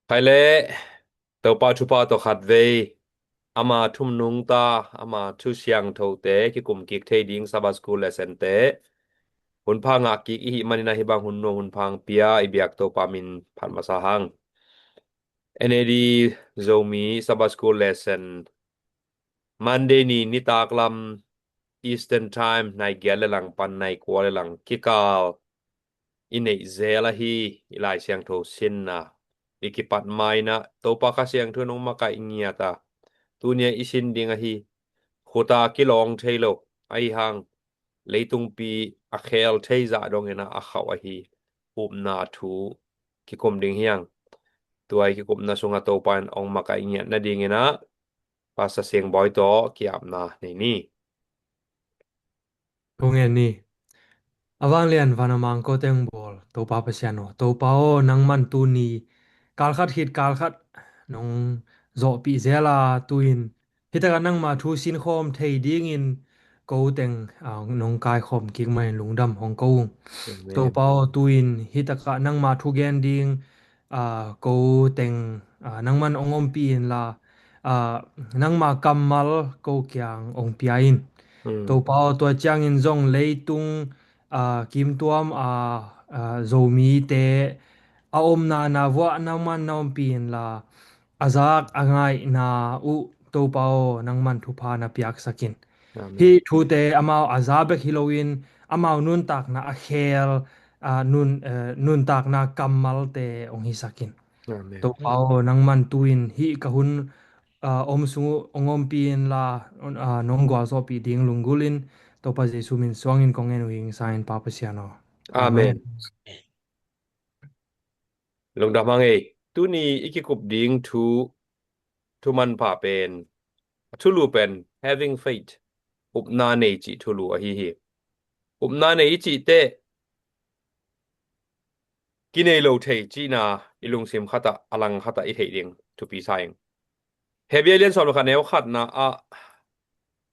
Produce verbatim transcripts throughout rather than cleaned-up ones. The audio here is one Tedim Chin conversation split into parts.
Khai le Topa thupha tawh khat vei ama thum nungta, ama thu siangthote kikum kik thei ding Sabbath school lesson te hun pha ngah kik i hih manin ahi bang hun nuam hun pha pia i biak Topa min phat masa hang. N A D Zomi Sabbath school lesson Monday ni nitak lam Eastern Time nai giat le lang pan nai kua le lang kikal i neih zel ahi i Lai Siangtho sinna i kipat mainah Topa Kha Siangtho in hong makaih ngiat a, tunia i sin ding ahi khuta kilawng thei lo ahi hang leitungpi a khel thei zah donginah a khauh ahi upna thu kikum ding hiang. Tua i kikupna sungah Topa in hong makaih ngiat nadinginah Pastor Siangbawi tawh kiapna nei ni. Kong en ni. A vanglian van a mangko teng bawl Topa Pasian aw, Topa aw, nangman tuni kalkhat khit kalkhat nong zawhpih zel a, tuin hitakah nangma thu sinkhawm thei dingin ko teng, ah, nong kaikhawm kik manin lungdam hong ko ung. Amen. Topa aw, tuin hitakah nangma thu gen ding, ah, ko teng, ah, nangman hong ompih inla, ah, nangma kammal ko kiang hong pia in. Hmm. Topa aw, tua ciangin zong leitung, ah, kimtuam, ah, ah, Zomite a omna na vuah nangman na ompih inla, a zak a ngaihna uh Topa aw, nangman thupha na piaksak in. Amen. Hih thute amau a za bek hi loin amau nuntakna a khel, ah, nun, eh, nuntakna kammalte hong hisak in. Amen. Topa aw, nangman tuin hih ka hun, ah, om sung uh hong ompih inla, ah, nong gualzawhpih ding lunggulh in, Topa Jesu min suangin kong en uh hi ing, sa in Pa Pasian aw. Amen. Amen. Lungdam hang ei. Tuni i kikup ding thu, thu manpha pen, a thulu pen having faith, upna nei cih thulu ahi hi. Upna nei i cih teh kinei lo thei cihna i lungsim khatah, a lang khatah i theih ding thupi sa ing. Hebru lian sawm le khat neu khatna ah,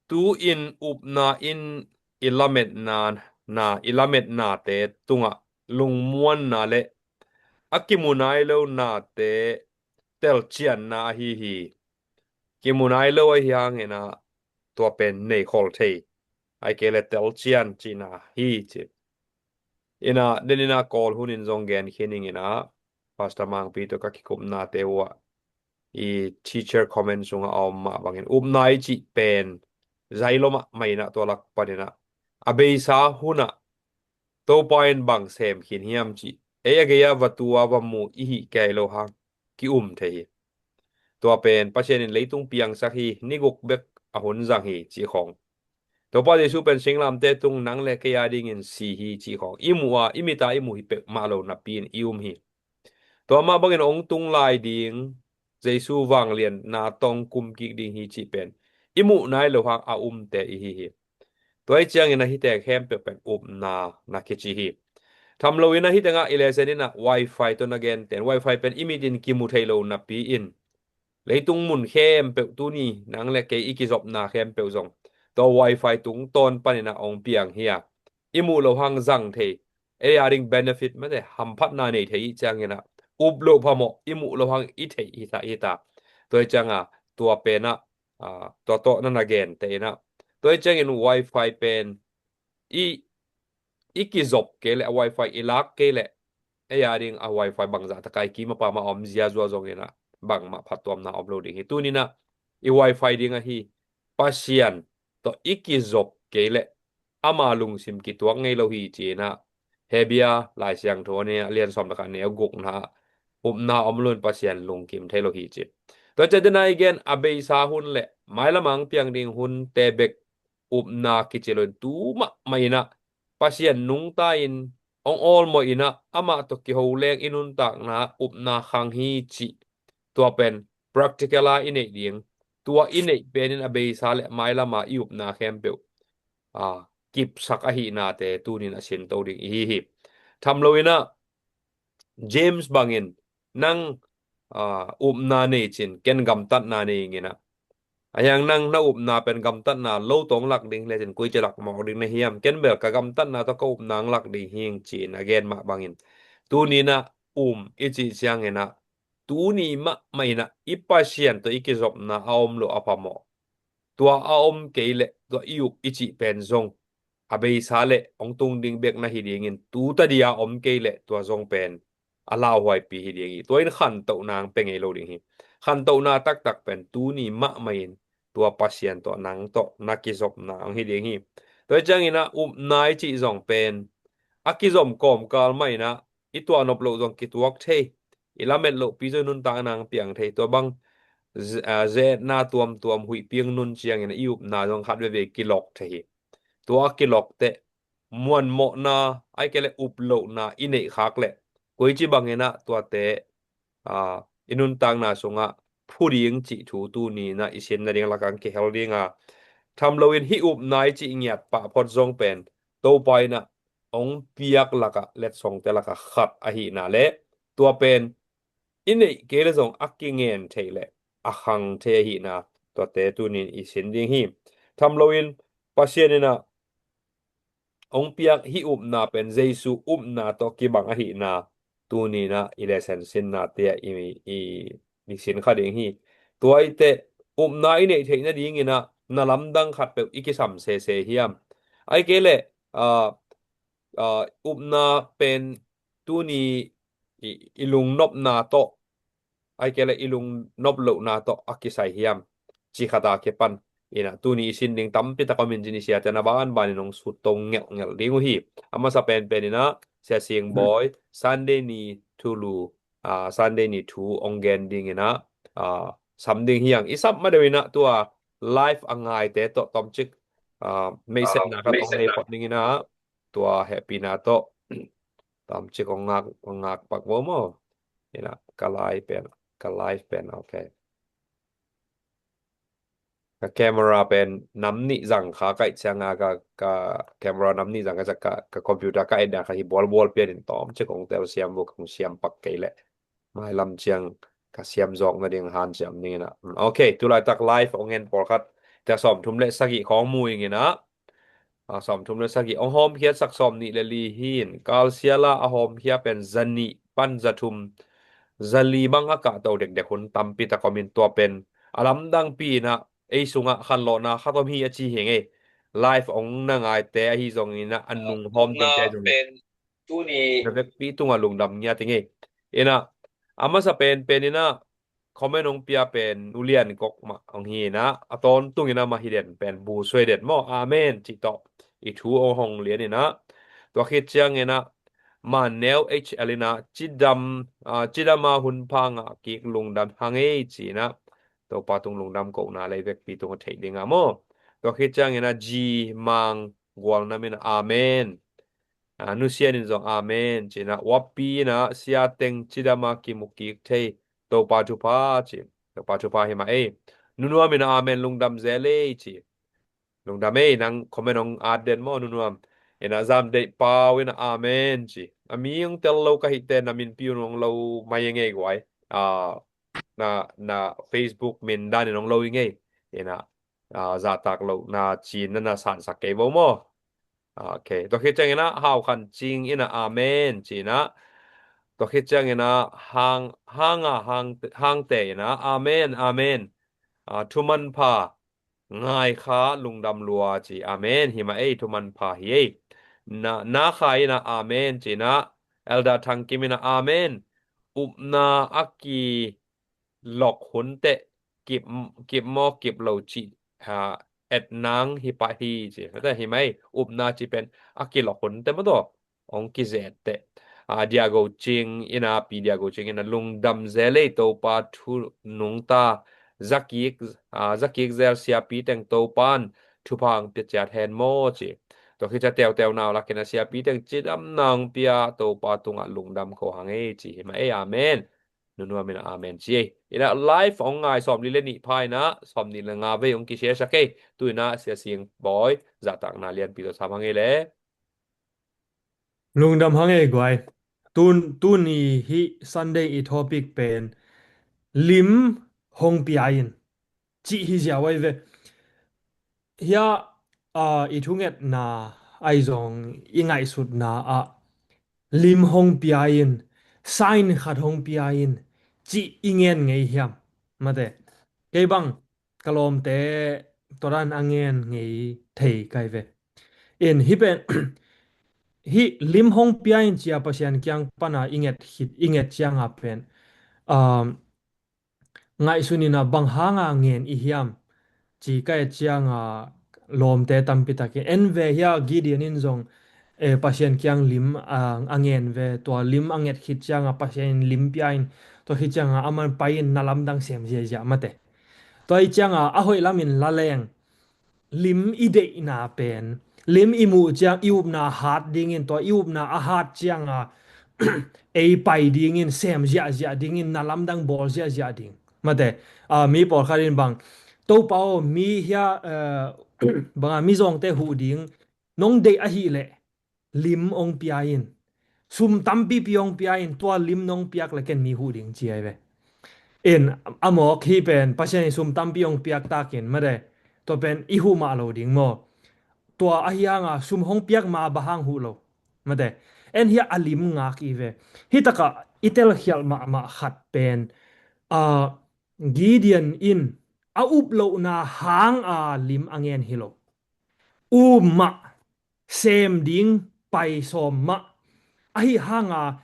tu-in upna in i lametna, na, i lametnate tungah lungmuanna le a kimu nai lo nate telcianna ahi hi. Kimu nai lo ahi hanginah tua pen nei khol thei, ahih kei le telcian cihna hi ci. Inah, deninah Kawl hunin zong gen khin inginah, Pastor Mangpi tawh ka kikupnate uh ah, i teacher comment sungah a om mah bangin, upna i cih pen zailo mahmah inah tua lak paninah a beisa hunah Topa in bang sem khin hiam cih, ei a gei-ah va tu a va mu i hih kei lo hang ki-um thei hi. Tua pen Pasian in leitung piangsak hi, ni guk bek a hun zang hi cih khawng. Topa Jesu pen singlamteh tung nang le kei a dingin si hi cih khawng. I muh a, i mit a i muh hi pek mah lo napi-in i um hi. Tua mah bangin hong tung lai ding, Jesu vanglianna tawh kum kik ding hi cih pen i muh nai lo hang a umte i hi hi. Tua hi ciangin a hihte khempeuh pen upna na kici hi. Tham loin a hih tengah i lesson inah wifi tawh na genten, wifi pen i mit in kimu thei lo napi-in leitung mun khempeuh tuni nang le kei i kizopna khempeuh zong tua wifi tungtawn paninah hong piang hi a, i muh lo hang zang thei, ei a ding benefit mate, hamphatna nei thei i cianginah up loh phamawh i muh lo hang i theih hi ta, hi ta. Tua hi cianga tua penah, ah, tua tawh na na genteh inah, tua hi ciangin wifi pen i, i kizop kei leh, a wifi i lak kei leh, ei a ding a wifi bangzah taka i kim a pam a om ziazua zonginah bangmah phattuamna om lo ding hi. Tuninah i wifi ding ahi Pasian tawh i kizop kei leh ama lungsim kituak ngei lo hi cinah, Hebru Lai Siangtho a lian sawm le khat neu gukna ah, upna om loin Pasian lungkim thei lo hi ci. Tua ciang dena i gen a beisa hun le mailam ang piang ding hunte bek upna kici loin tu mahmah inah Pasian nungta in hong awlmawh inah amah tawh kiho leng i nuntakna upna khang hi cih. Tua pen practical a i neih ding, tua i neih penin a beisa le mailama i upna khempeuh, a, kipsak ahihnate tunin a sinto ding i hi hi. Tham loinah James bangin nang, a, upna nei cin, ken gamtatna nei inginah. A hiang nang na upna pen gamtatna lo tawh hong lak ding lecin koici lak mawk ding na hiam? Ken bel ka gamtatna tawh ka upna hong lak ding hing cin a gen mah bangin tuninah um i cih ciangin ah, tuni mahmah in ah i Pasian tawh i kizopna a om loh a phamawh. Tua a om kei leh tua i up i cih pen zong a beisa leh hong tung ding bek na hi dingin, tu tadi a om kei leh tua zong pen a lauhuaipi hi ding hi. Tua in khantohna hong pia ngei lo ding hi. Khantohna taktak pen tuni mahmah in tua Pasian tawh nang tawh na kizopna hong hi ding hi. Tua hi ciangin ah upna i cih zong pen a kizom kawmkal mah in ah i tuahnop loh zong kituak thei, i lamet lohpi zong nuntakna hong piang thei. Tua bang ze-, ah, ze-etna tuamtuam huihpi hong nun ciangin ah i upna zong khat veve kilok thei hi. Tua a kilok teh muanmawhna, ahih kei leh uplohna i neih khak leh koici bangin ah tuate, aa, i nuntakna sungah phu ding cih thu tuni in ah i sin nading lakah hong kihel ding a, tham loin hih upna i cih ngiat pah phot zong pen Topa in ah hong piak lakah, letsongte lakah khat ahihna leh tua pen i neih kei leh zong a kingen theih leh a khang thei ahihna, tuate tuni in i sin ding hi. Tham loin Pasian in ah hong piak hih upna pen Jesu upna tawh kibang ahihna tuni in ah i lesson sinnate ah i, i, i sin kha ding hi. Tua hi teh upna i neih theih nadingin ah na lamdang khatpeuh i kisam sese hiam? Ahih kei leh, aa, aa, upna pen tuni i, i lungnopna tawh, ahih kei leh i lungnop lohna tawh a kisai hiam, cih khat a kipan in ah tuni i sin ding tampi tak om in, cin i siate na banbanin hong sut to ngelhngelh ding uh hi. A masa penpen in ah Sia Sing Bawi Sunday ni thulu, aa, Sunday ni thu hong gen dingin ah, aa, sam ding hi hang. I sap ma deuh in ah tua live a ngaite tawh tawmcik, aa, meihsetna khat hong nei phot dingin ah, tua hehpihna tawh tawmcik hong ngak, hong ngak pak vo maw. In ah ka live pen, ka live pen, ok. Ka camera pen nam nih zang kha ka hih ciangin, ka, ka camera nam nih zang ka, ka, ka computer ka etna kha hi bualbual pian in tawmcik hong telsiam vo, kong siam pak kei leh mailam ciang ka siam zawk nading hanciam dingin ah. Ok, tulaitak live hong en pawlkhat, tua sawmthum le sagih khawng mu ing in ah, a, sawmthum le sagih hong hawmkhiatsak sawmnih le li hi in, kalsiala a hawmkhia pen zanih pan zathum, zali bang a kahto dekdek hun tampi tak om in, tua pen a lamdangpi in ah ei sungah khanlawhna khat om hi a ci hi ngei. Live hong na ngaite ahi zongin ah a nung hawm tengte zong tuni na vekpi tungah lungdam ngiat hi ngei. In ah a masa penpen in ah comment hong pia pen U Lian Kok mah hong hi in ah, a tawntung in ah mah hi den pen Bu Suai Den maw, amen cih tawh i thu hong hong lian in ah, tua khit ciangin ah Man Neu H L in ah, cidam, ah, cidam a hun pha ngah kik lungdam hang ei ci in ah, Topa tung lungdam kohna lei vekpi tung a theih ding ah maw. Tua khit ciangin ah G Mang Gualnam in ah, amen. Ah, Nu Sian in zong amen ci in ah, Uappi in ah, sia teng cidam a kimu kik thei, Topa thupha ci. Topa thupha hi mah ei. Nu Nuam in ah, amen, lungdam zel ei ci. Lungdam ei, nang comment hong at den maw, Nu Nuam. In ah Zam Deih Pau in ah, amen ci. A mi hong tel lo ka hih teh na minpi un hong lo mai ing ei guai. Ah, na, na Facebook min dan in hong lo ing ei. In ah, ah, zahtak lohna cin na na sansak kei vo maw. Ok. Tua khit ciangin ah Hau Khan Cing in ah, amen ci in ah. Tua khit ciangin ah Hang, Hang a, Hang, Hangte in ah, amen, amen. Ah, thuman pha ngai kha lungdam lua ci, amen. Hi mah ei, thuman pha hi ei. Na, Na Kha in ah, amen ci in ah. Elder Thang Kim in ah, amen. Upna a ki lok hun teh kip, kip maw kip lo cih, ha, et nang hi pah hi ci. Hata hi mai, upna ci pen a kilok hun teh maw taw hong kizet teh. A, Dia Go Cing in ah, Pi Dia Go Cing in ah, lungdam zel ei, Topa thu nungta, zakik, a, zakik zel siapi teng Topan thupha hong pia ciat hen maw ci. Tua khit ciang teuteu nau lak in ah siapi teng cidamna hong pia, Topa tungah lungdam ko hang ei ci hi mah ei, amen. Nu Nuam in ah amen ci ei. In ah live hong ngai sawmli le nih pha in ah sawmnih le nga vei hong kisiasak ei. Tu in ah Sia Sing Bawi zahtakna lianpi tawh sam hang ei le. Lungdam hang ei guai. Tun, tuni hih Sunday i topic pen lim hong pia in cih hi ziau ai ve. Hia, a, i thungetna ai zong i ngaihsutna ah lim hong pia in, sign khat hong pia in, cih i ngen ngei hiam? Mate, kei bang ka lawmte tua dan a ngen ngei thei kai ve. In hih pen, hih lim hong pia in cia Pasian kiang pana i nget khit, i nget cianga pen, um, ngaihsun ina bang hanga ngen i hiam, ci ka et cianga lawmte tampi takin en ve hia. Gideon in zong, eh, Pasian kiang lim a, a ngen ve, tua lim a nget khit cianga Pasian in lim pia in, tua khit cianga aman pai in na lamdang sem ziazia mate. Tua i cianga a hoih lamin la leng, lim i deihna pen, lim i muh ciang i upna hat dingin, tua i upna a hat cianga ei pai dingin, sem ziahziah dingin, na lamdang bawl ziahziah ding. Mate, a, mi pawlkhat in bang, Topa aw, mi hia, eh, banga mizawngte huh ding nong deih ahih leh lim hong pia in, sum tampipi hong pia in, tua lim nong piak le ken mi huh ding ci ai ve. In a mawk hih pen Pasian in sum tampi hong piak takin mate, tua pen i huh mah lo ding maw? Tua ahi hanga sum hong piak ma bang hang huh lo? Mate, en hia a lim ngak i ve. Hih takah i telkhialh mahmah khat pen, a, Gideon in a up lohna hanga lim a ngen hi lo. Um mah, sem ding pai sawm mah. Ahi hanga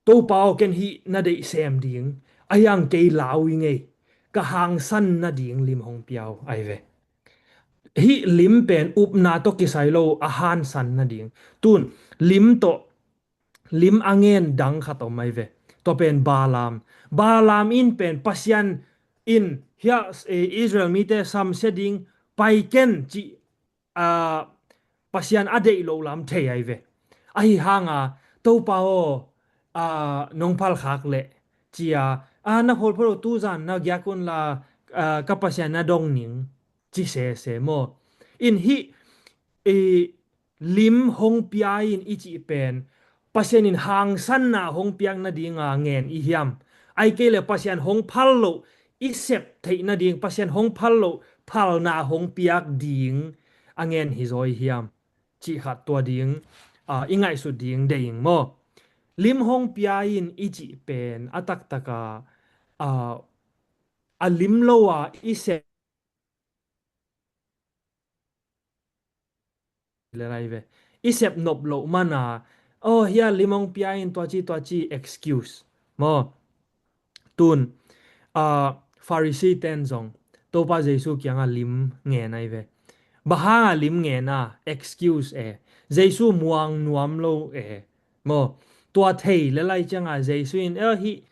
Topa aw, ken hih na deih sem ding, ahi hang kei lau i ngei, ka hangsan nading lim hong pia uh ai ve. Hih lim pen upna tawh kisai lo, a hangsan nading. Tun lim tawh lim a ngen dang khat om ai ve. Tua pen Balaam. Balaam in pen Pasian in hia, eh, Israel mite samsia ding pai ken cih, a, Pasian a deih loh lam thei ai ve. Ahi hanga Topa aw, a, nong phalkhak leh cia, a, na pholphol uh tuzan na giak unla, a, ka Pasian na dong ning ci sese maw? In hih, eh, lim hong pia in i cih pen Pasian in hangsanna hong piak nadinga ngen i hiam? Ai kei le Pasian hong phal loh i sep theih nading, Pasian hong phal loh phalna hong piak ding a ngen hi zaw i hiam? Cih khat tua ding, a, i ngaihsut ding deih ing maw? Lim hong pia in i cih pen a taktaka, a, a lim lo a i sep le lai ve. I sep nop loh mana, oh, hia lim hong pia in tua ci, tua ci, excuse maw? Tun, a, Pharisee ten zong Topa Jesu kianga lim ngen ai ve. Bang hanga lim ngen a, excuse e. Jesu muang nuam lo e. Maw? Tua thei le lai cianga Jesu in, eh, hih,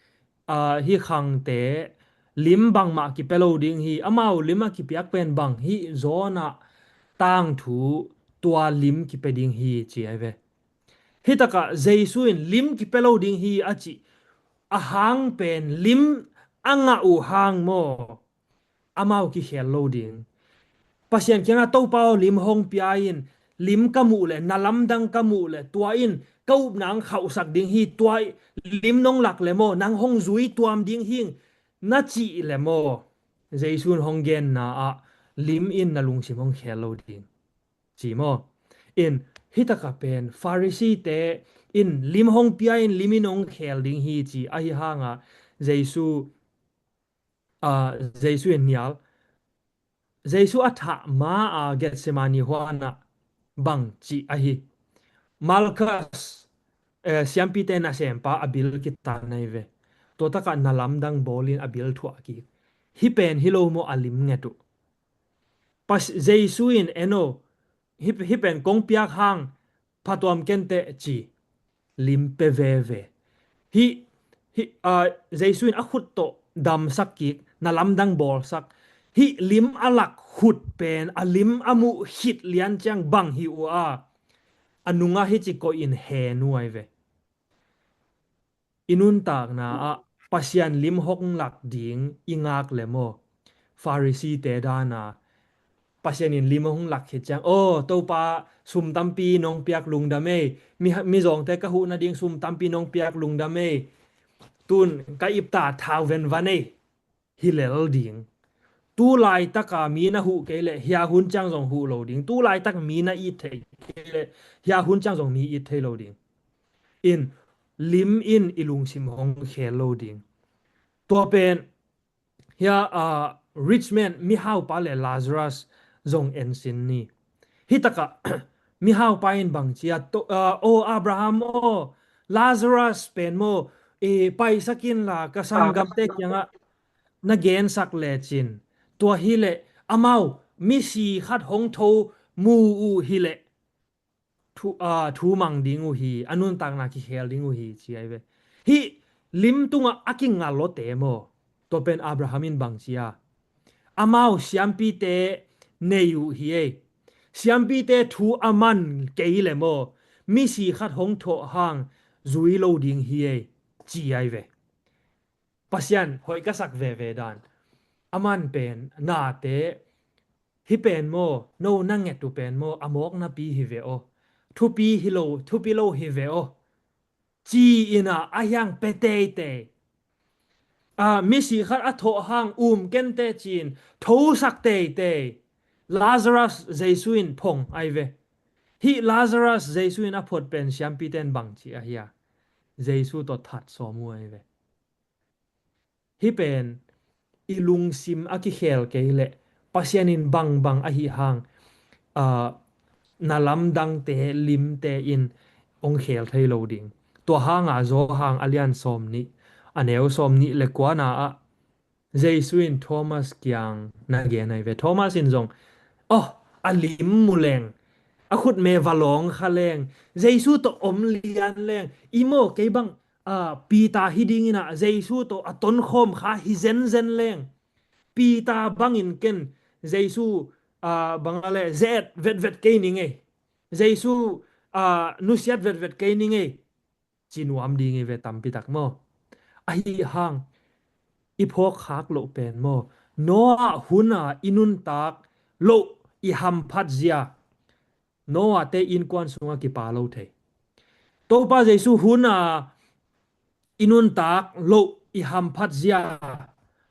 a, hih khangte lim bangmah kipia lo ding hi, amau lim a kipiak pen bang hih zawnah tangthu tua lim kipia ding hi ci ai ve. Hih takah Jesu in lim kipia lo ding hi a cih a hang pen lim a ngah uh hang maw? Amau kikhel lo ding. Pasian kiangah Topa aw, lim hong pia in, lim ka muh le, na lamdang ka muh le, tua in ka upna ang khauhsak ding hi, tua lim nong lak le maw, nang hong zui tuam ding hing, na cih le maw, Jesu in hong genna ah lim in na lungsim hong khel lo ding ci maw? In hih takah pen Pharisee te in lim hong pia in lim in hong khel ding hi ci ahi hanga Jesu, a, Jesu in nial. Jesu a thah ma a Gethsemane huanah bang cih ahi. Malchus, eh, siampite nasempa a bil kitan ai ve. Tua takah na lamdang bawlin a bil thuah kik. Hih pen hi lo maw a lim nget uh? Pas, Jesu in eno, hih, hih pen kong piak hang phatuam kenteh ci, lim pia veve. Hih, hih, a, Jesu in a khut tawh damsak kik, na lamdang bawlsak. Hih lim a lak khut pen, a lim a muh khit lian ciang bang hi uh a, a nungah hih ci koih in hen uh ai ve. I nuntakna ah Pasian lim hong lak ding i ngak le maw? Pharisee te dana Pasian in lim hong lak khit ciang, aw, Topa, sum tampi nong piak lungdam ei. Mi, mizawngte ka huh nading sum tampi nong piak lungdam ei. Tun ka ipta thau venvan ei. Hi lel ding. Tu laitaka mi na huh kei leh hia hun ciang zong huh lo ding. Tu laitak mi na it thei kei leh hia hun ciang zong mi it thei lo ding. In lim in i lungsim hong khel lo ding. Tua pen hia, a, rich man, mihaupa le Lazarus zong en sin ni. Hih takah mihaupa in bang ci a, to, a, "O Abraham aw, Lazarus pen maw, i paisak inla ka sanggamte kiangah na gensak lecin, tua hileh amau misi khat hong tho mu uh hileh thu, a, thu mang ding uh hi, a nuntakna kikhel ding uh hi," ci ai ve. Hih lim tungah a kinga lawte maw, tua pen Abraham in bang ci a, "Amau siampite nei uh hi ei. Siampite thu a man kei le maw, misi khat hong thawh hang zui lo ding hi ei," ci ai ve. Pasian hoih ka sak veve dan. Aman pen nate, "Hih pen maw, no na nget uh pen maw, a mawknapi hi ve aw. Thupi hi lo, thupi lo hi ve aw," ci-in a, a hiang pe teitei. A, misi khat a thawh hang um kente ci-in thosak teitei. Lazarus Jesu in phong ai ve. Hih Lazarus Jesu in a phot pen siampite in bang ci a hia, Jesu tawh that sawm uh ai ve. Hih pen i lungsim a kikhel kei leh Pasian in bangbang ahi hang, a, na lamdangte, limte in hong khel thei lo ding. Tua hanga Johan a lian sawm nih, a neu sawm nih le kuana ah Jesu in Thomas kiang na gen ai ve. Thomas in zong, "Oh, a lim mu leng, a khutme va lawng kha leng, Jesu tawh om lian leng, i maw kei bang, a, Peter hi dingin a, Jesu tawh a tonkhawm kha hi zenzen leng, Peter bangin ken Jesu, a, bang a le ze-et vetvet kei ning ei. Jesu, a, nusiat vetvet kei ning ei," ci nuam ding hi ve tampi tak maw. Ahi hang i phawkkhak loh pen maw, Noah huna i nuntak loh i hamphat zia, Noah te innkuan sungah kipa lo thei. Topa Jesu huna i nuntak loh i hamphat zia,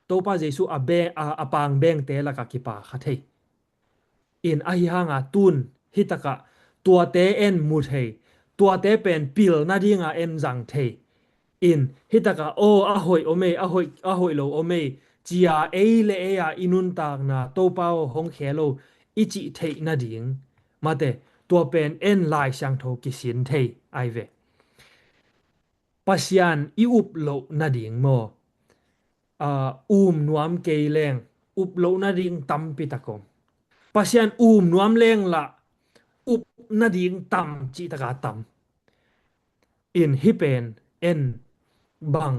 Topa Jesu a be-, a, a pang bengte lakah kipa kha thei. In ahi hanga tun hih takah tuate en mu thei, tuate pen pil nadinga en zang thei. In hih takah, "Aw, a hoih om ei, a hoih, a hoih lo om ei," cia ei le ei a i nuntakna Topa aw hong khel lo i cih theih nading. Mate, tua pen en Lai Siangtho kisin thei ai ve. Pasian i up loh nading maw, a, um nuam kei leng up loh nading tampi tak om. Pasian um nuam leng lah up nading tam cih taka tam. In hih pen en bang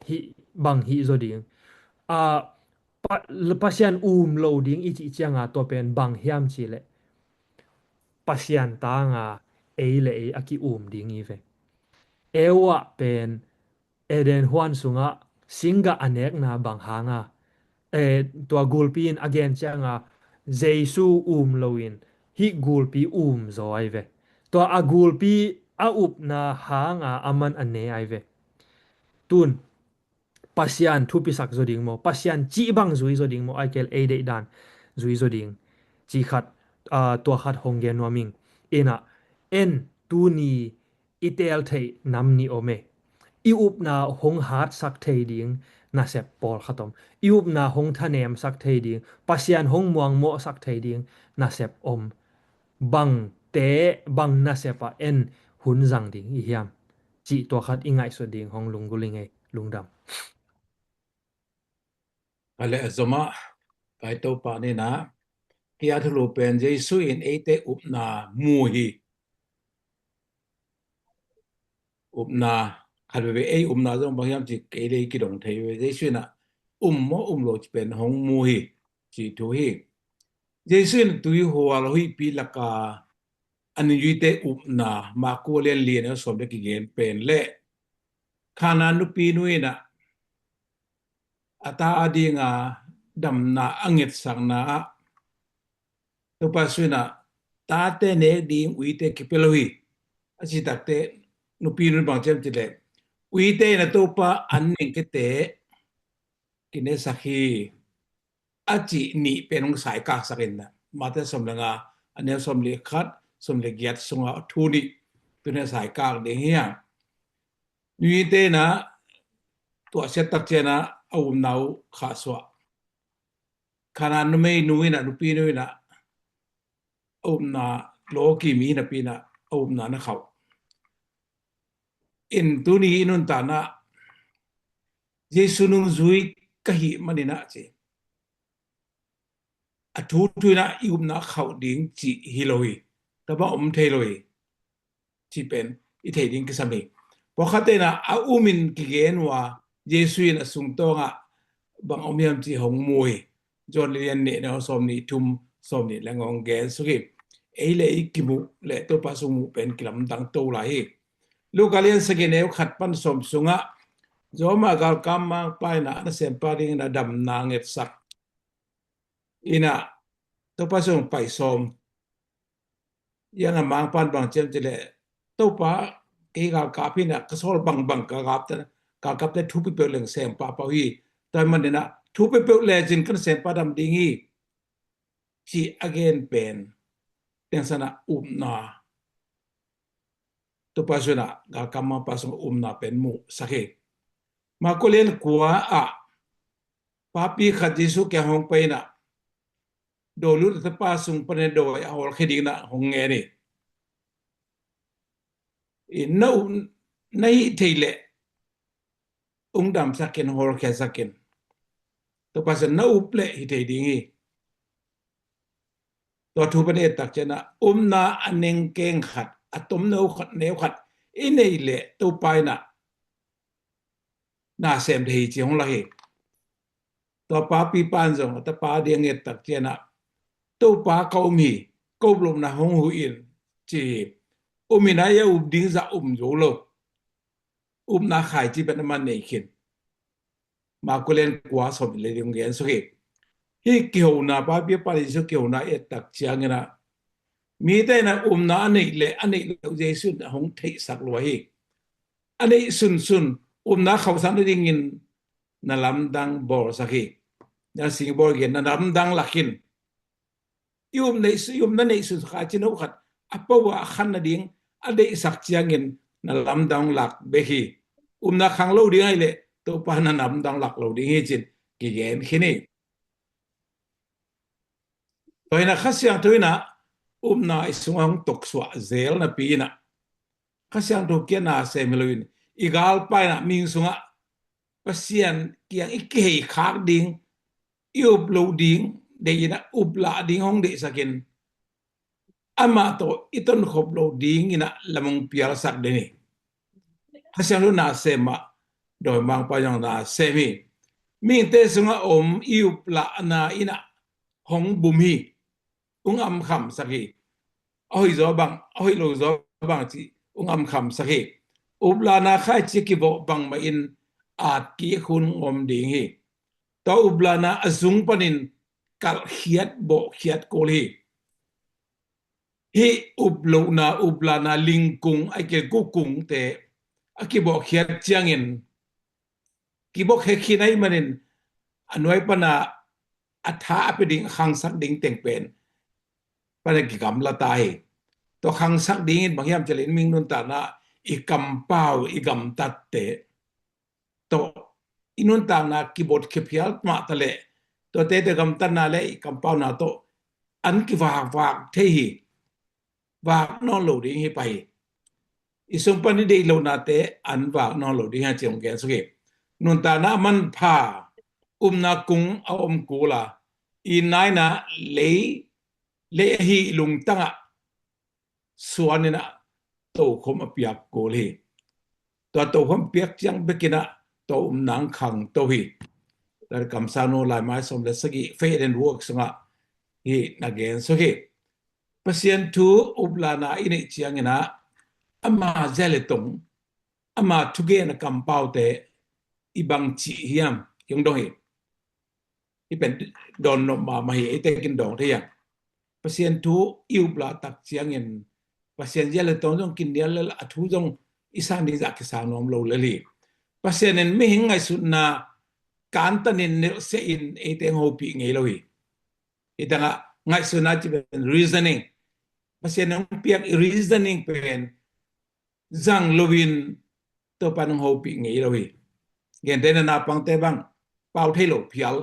hih, bang hih zaw ding. A, Pa-, Pasian um lo ding i cih cianga tua pen bang hiam cih leh Pasian tanga ei le ei a ki-um ding hi ve. Eva pen Eden huan sungah singgah a nekna bang hanga, eh, tua gulpi in a gen cianga Jesu um loin hih gulpi um zaw ai ve. Tua a gulpi a upna hanga aman a ne ai ve. Tun Pasian thupisak zaw ding maw, Pasian cih bang zui zaw ding maw, ai kei leh ei deih dan zui zaw ding cih khat, ah, tua khat hong gen nuam ing. Inah en tuni i teel theih nam nih om e. I upna hong hatsak thei ding nasep pawlkhat om. I upna hong thanemsak thei ding, Pasian hong muangmawhsak thei ding nasep om. Bangte, bang nasep ah en hun zang ding i hiam cih tua khat i ngaihsut ding hong lunggulh ing ei. Lungdam. A le a zomah, pai Topa nina, kia thulu pen Jesu in eite upna mu hi. Upna, khat veve ei upna zong bang hiam ci kei le kidong thei ve. Jesu in a um maw um lo ci pen hong mu hi, ci thu hi. Jesu in tui hual huihpi laka a nungzuite upna, Maku lian li a neu sawm le kigen pen le Kana nupinu in a, a ta a dinga damna a ngetsakna ah Topa Jesu in a, tate nek ding uite kipia lo hi. A ci takte nupinu in bang ci hiam ci leh, uite in a Topa an ning kete kinesak hi, a cih nih pen hong saikaksak in a, Mate sawm le nga a neu sawm le khat, sawm le giat sungah thu nih tuni a saikak ding hi a. Nui te in ah tuahsiat tak ciangin ah a upna uh khahsuah. Kanaan numei nu in ah, nupi nu in ah a upna lawki mi napi in ah a upna na khauh. In tuni i nuntakna Jesu nungzui ka hih manin ah ci, a thu thu in ah i upna khauh ding cih hi lo hi. Tua bang om thei lo hi. Cih pen i theih ding kisam hi. Pawlkhat in ah a umin kigen uh a, Jesu in a sungtawng ah bang om hiam cih hong mu hi. John lian nih, neu sawm nih thum, sawm nih le nga hong gen suk hi. Ei le ei kimuh le Topa sung muh pen kilamdang to lai hi. Luka lian sagih, neu khat pan sawm sungah Roma galkap mangpa in ah a nasempa dingin a damna ngetsak in ah Topa sung pai sawm. Ian a mangpa in bang ci hiam cih leh, Topa, kei galkap hi in ah, ka sawl bangbang galkapte, galkapte thu peuhpeuh leng sem pahpah uh hi. Tua ahih manin ah thu peuhpeuh lecin ka nasempa dam ding hi, cih a gen pen tengsan ah upna, Topa sung in ah galkap mangpa sung upna pen muhsak hi. Marka lian kua ah papi khat Jesu kiang hong pai in ah, dawi lut a tapa sung panin dawi a hawlkhia dingin ah hong ngen hi. I na up, na hih theih leh hong damsak in, hawlkhiasak in. Topa sung in na up leh hi thei ding hi. Tua thu pan i et tak ciangin ah upna a nengkeng khat, a tomno khat, neu khat i neih leh Topa in ah na sem thei hi ci hong lak hi. Tua papi pan zong a tapa ding a et tak ciangin ah, Topa, ka um hi, ka up lohna hong huh in, ci hi. Um in ah a up ding zah um zo lo. Upna khaici pen amah nei khin. Marka lian kua sawm le li hong gen suk hi. Hih kihona, papi a pan Jesu kihona i et tak ciangin ah, mite in ah upna a neih leh a neih loh Jesu in ah hong theihsak lua hi. A neih sunsun upna khauhsak nadingin na lamdang bawlsak hi. Na singbawl gen, na lamdang lak in. I up neih su-, i upna neih sun khaici no khat a pau a khan nading a deihsak ciangin na lamdang lak bek hi. Upna khang lo ding ahih leh Topa na lamdang lak lo ding hi ci-in kigen khin hi. Tua hi in ah Kha Siangtho in ah upna i sungah hong toksuah zel napi in ah, Kha Siangtho kiang na sem hi lo in, i galpa in ah mihing sungah Pasian kiang i kihei khak ding, i up loh ding deih in ah, up lah ding hong deihsak in, amah tawh i tonkhop loh dingin ah lam hong pialsak den hi. Kha Siangtho na sem mah, dawimangpa zong na sem hi. Mihingte sungah om i up lahna in ah hong bum hi. Hong amkhamsak hi. A hoih zaw bang, a hoih lo zaw bang cih hong amkhamsak hi. Up lahna khaici a kivawh bangmah in at kik hun hong om ding hi. Tua up lahna a zung panin kalhkhiat, bawhkhiat kul hi. Hih up lohna, up lahna lingkung, ahih kei leh gukungte a kibawhkhiat ciangin, kibawhkhiat khin ahih manin a nuai pan a, a tha a pia ding, a khangsak ding teng pen pan a kigamla ta hi. Tua khangsak dingin bang hiam cih leh, mihing nuntakna i kampau, i gamtatte tawh i nuntakna kibotkhia phial mah ta leh, tuate, tuate gamtatna le i kampauna tawh an kivakvak thei hi. Vak nawn lo ding hi pah hi. I sung pan i deih lohnate an vak nawn lo ding hi ci hong gen suk hi. Nuntakna a manpha, upna kung a om kul a, i na in ah lei, lei ahi lungtang ah suan in ah tokhom a piak kul hi. Tua tokhom piak ciang bek in ah tua upna khang to hi. Tua kamsangnu laimai sawm le sagih, Faith and Work sungah hih na gen suk hi. Pasian thu up lahna i neih ciangin ah, ama zia le tong, ama thugen a kampaute i bang cih hiam, hong dong hi. Hih pen dawn nop mahmah hi, eite kin dawng thei hi. Pasian thu i up lah tak ciangin Pasian zia le tong zong kinial lel, a thu zong i sang ding zah kisang nuam lo lel hi. Pasian in mihing ngaihsutna kantanin nelhsiah in eite hong hopih ngei lo hi. Hih tangah ngaihsutna cih pen reasoning. Pasian in hong piak i reasoning pen zang loin Topa in hong hopih ngei lo hi. Gentehna naupangte bang pau thei lo phial.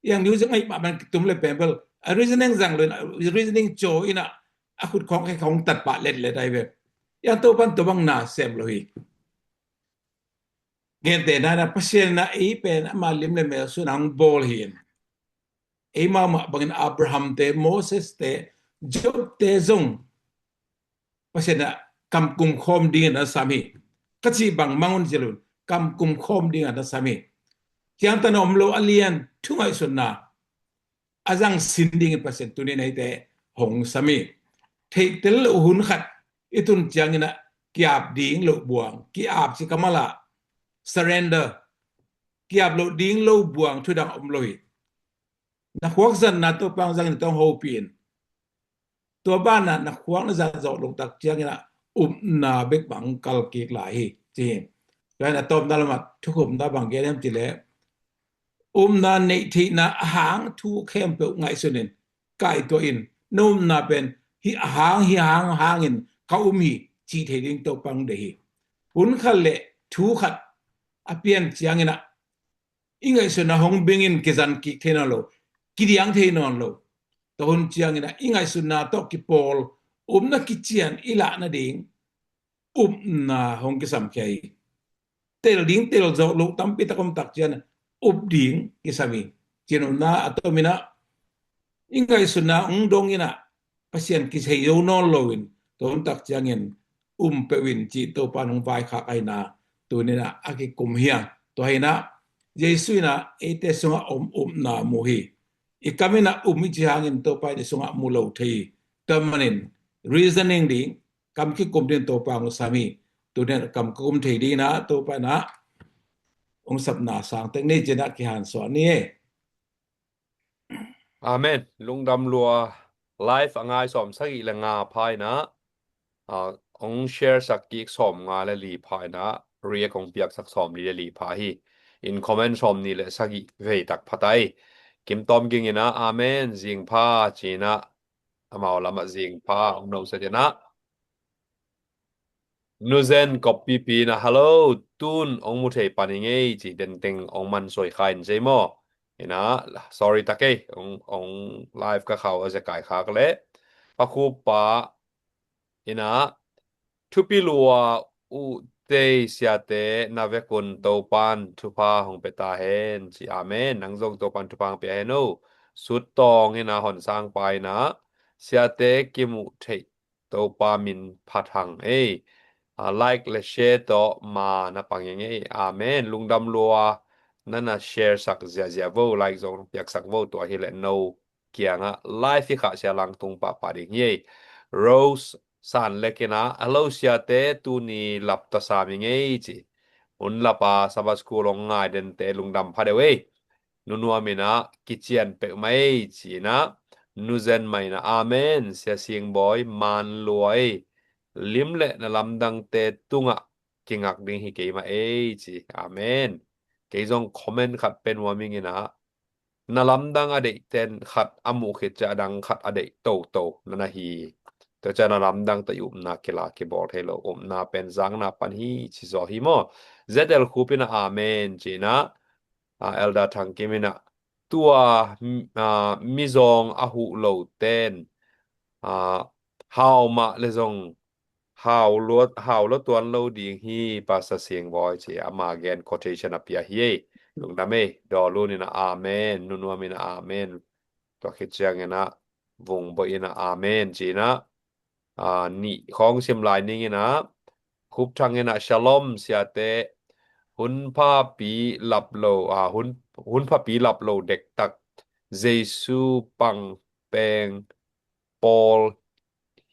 Iang music ngaih mah bang kitum le pen bel a reasoning zang lo in, a reasoning caw in a, a khut khawng khe khawng tat pah letlet ai ve. Iang Topa in tua bang na sem lo hi. Gentehna in a Pasian in a ei pen ama lim le mel sungah hong bawl hi in. Eimau mah bangin Abraham te, Moses te, Job te zong Pasian in a kam kum khawm dingin a sam hi. Ka cih bang mang un ci lo in kam kum khawm dingin a sam hi. Ciangtan a om lo a lian thu ngaihsutna a zang sin dingin Pasian tuni in eite hong sam hi. Theihtel loh hun khat i tun ciangin a ki-ap ding loh buang, ki-ap ci ka mal a surrender, ki-ap loh ding lo buang thu dang om lo hi. Na khuak zatna Topa hong zangin tawh hong hopih in. Tua banah na khuak na zat zawh loh tak ciangin a upna bek bang kal kik lai hi, ci hi. Tua in a tawpna lamah thukhupna bang gen hiam cih leh, upna neih theihna a hang thu khempeuh ngaihsun in, kaituah in, na upna pen hih a hang, hih a hang, a hangin ka um hi, cih thei ding Topa hong deih hi. Hun khat le thu khat a pian ciangin a i ngaihsutna hong bingin kizan kik thei nawn lo, kidiang thei nawn lo. Tua hun ciangin a i ngaihsutna tawh kipawl upna kician i lah nading upna hong kisam khia hi. Tel ding tel zawh loh tampi tak om tak ciang up ding kisam hi. Ci-in upna a tomin a i ngaihsutna hong dong in a Pasian kithei zo nawn lo in, tua hun tak ciangin um peuh in cih Topa in hong vaikhak ahihna tuni in a kikum hi a. Tua hi in a Jesu in a eite sungah om upna mu hi. I kam in a um i cih hangin Topa in i sungah mu lo thei hi. Tua manin reasoning ding, kam kikum ding Topa hong sam hi. Tuni in a kam kikum thei ding in a Topa in a hong sapna sang tek ni ci-in a kihansuah ni e. Amen. Lungdam lua. Live a ngai sawm sagih le nga pha in a, ah, hong share sak kik sawm nga le li pha in a, react hong piak sak sawm li le li pha hi. In comment sawm nih le sagih vei tak pha ta hi. Kim Tawm Ging in a, amen, zing pha ci-in a, amau lamah zing pha hong no set in a. Nuzen Koppipi in a, hello, tun hong mu thei pan i ngei ci, denteng hong man suai kha in ci maw. In a, sorry tak e, hong, hong live ka khau a zekai khak le. Pa Khup Pa in a, thupi lua uh tei siate na vekun Topan thupha hong pia ta hen ci, amen. Nang zong Topan thupha hong pia hen o. Sut Tawng in a, Hon Sang Pa in a, siate kimuh theih Topa min phat hang ei. Ah, like le share tawh ma na pang ing ei. Amen. Lungdam lua. Na na share sak ziahziah vo, like zong piak sak vo, tua hi le no kiangah live hi khah sia lang tung pahpah ding hi ei. Rose San Lek in a, hello siate, tuni lap ta sam i ngei ci. Hun lap a Sabbath School hong ngai dente lungdam pha deuh ei. Nunuam in a kician peuhmah ei ci-in a, Nuzen mah in a, amen, Sia Singbawi man lua ei, lim le na lamdangte tungah kingak ding hi keimah ei ci, amen. Kei zong comment khat pe nuam ing in a, na lamdang a deih ten khat a muh khit ciah a dang khat a deih toto na na hi. Tua ciah na lamdang tawh i upna kila kibawl thei lo, upna pen zakna pan hi ci zaw hi maw. Z L Khup in a, amen ci-in a, ah, Elder Thang Kim in a, tua, mm, ah, mizawng a huh lo ten, ah, hau mah le zong hau lua, hau lua tuan lo ding hi, Pastor Singbawi ci, ama gen quotation a pia hi ei. Lungdam ei, Dawlun in a, amen, Nunuam in a, amen. Tua khit ciangin a, Vungbawi in a, amen ci-in a, ah, nih khawng sim lai ning in a, Khup Thang in a, shalom siate, hun phapi lap lo, ah, hun, hun phapi lap lo dektak, Jesu pang peng pawl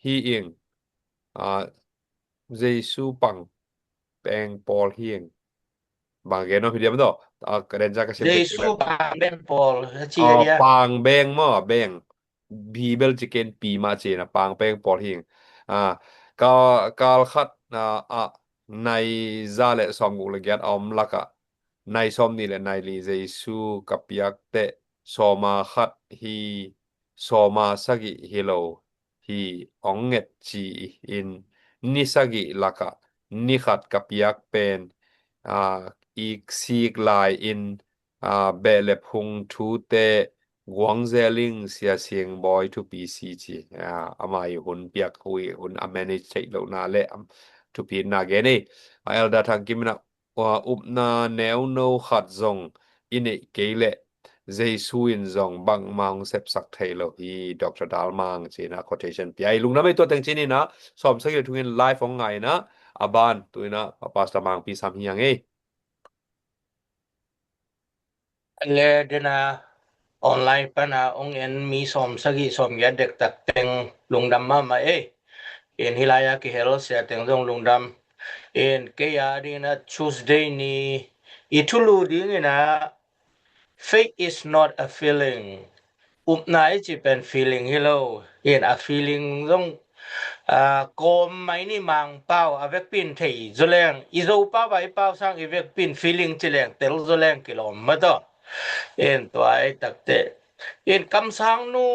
hi ing. Ah, Jesu pang peng pawl hi ing. Bang gen om hi diam tawh. Ah, ka den ca ka sim Jesu pang beng pawl, ci ah, hi dia. Pang beng maw, beng. Bibel ci ken pi mah ci na, pang peng pawl hi ing. Ah, ka, kal khat, ah, ah, nai za le sawm guk le giat a om lakah, nai sawm nih le nai li Jesu ka piak teh, sawma khat hi, sawma sagih hi lo hi, ong nget ci-in ni sagih lakah ni khat ka piak pen ah, i sik lai-in, ah, behlep hung thute guang zeling Sia Siang Bawi thupi si ci, ah, ama i hun piak, hui hun a manage theih lohna le, am, thupitna gen ei. Ah, Elder Thang Kim in ah, ah, upna neuno khat zong i neih kei leh Jesu in zong bangmah hong sepsak thei lo hi, Doctor Dal Mang ci-in ah quotation pia hi. Lungdam ei. Tua teng ci-in ah, sawm sagih le thum in live hong ngah in ah, a ban tu-in ah Pastor Mangpi Sam hi hang ei. Le den a online pan a hong en mi sawm sagih sawm giat dektak teng lungdam mahmah ei. In hih lai-a kihel sia teng zong lungdam. In kei a dingin ah Tuesday ni i thulu dingin ah, faith is not a feeling. Upna i cih pen feeling hi lo. In a feeling zong, ah, kawm mai ni. Mangpau a vekpi in thei zaw leng, i Zopau a i pau sang i vekpi in feeling ci leng tel zaw leng kilawm mah tawh. In tua ei takte, in kamsang nu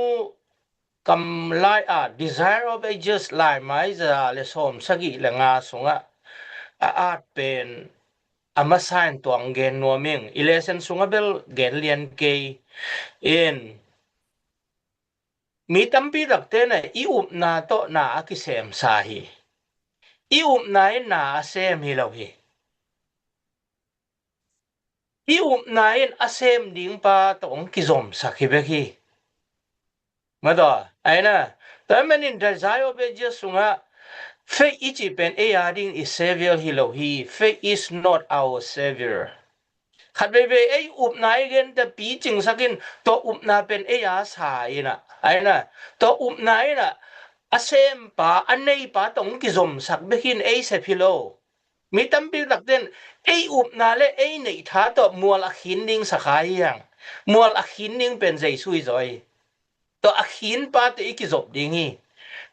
kam lai-a Desire of Ages lai mai za le sawm sagih le nga sungah a at pen a masa in tua hong gen nuam ing. I lesson sungah bel gen lian kei. In mi tampi takte na i upna tawh na a kisemsa hi. I upna in na a sem hi lo hi. I upna in a sem ding pa tawh hong kizomsak hi bek hi. Mah tawh, aina, tua manin Desire of Ages sungah faith i cih pen ei a ding i savior hi lo hi. Faith is not our savior. Khat veivei ei upna i gente picingsak in, tua upna pen ei a sa in ah, aina, tua upna in ah a sempa, a neipa tawh hong kizomsak bek in ei sep hi lo. Mi tampi takte in ei upna le ei neih tha tawh mual a khin ding sa kha hi hang. Mual a khin ding pen Jesu hi zaw hi. Tua a khin pate i kizop ding hi.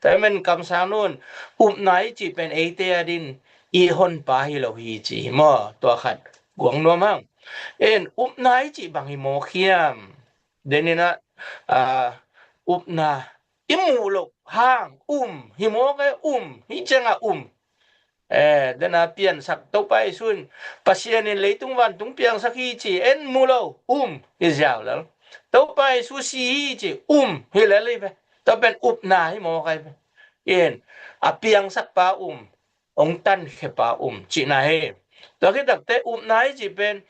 Tua hi manin kamsang nu in upna i cih pen eite a dingin i honpa hi lo hi ci hi maw? Tua khat guang nuam hang. In upna i cih bang hi mawk hiam? Den in ah, ah, upna i muh loh hang um hi mawk e, um, hih ciangah um. Eh, den a piansak Topa Jesu in, Pasian in leitung vantung piangsak hi ci, en mu lo, um, hi ziau lel. Topa Jesu si hi ci, um, hi lel hi ve. Tua pen upna hi mawk ai ve. In, a piangsak pa um, hong tankhia pa um, cihna hi. Tua khit takte upna hi ci pen,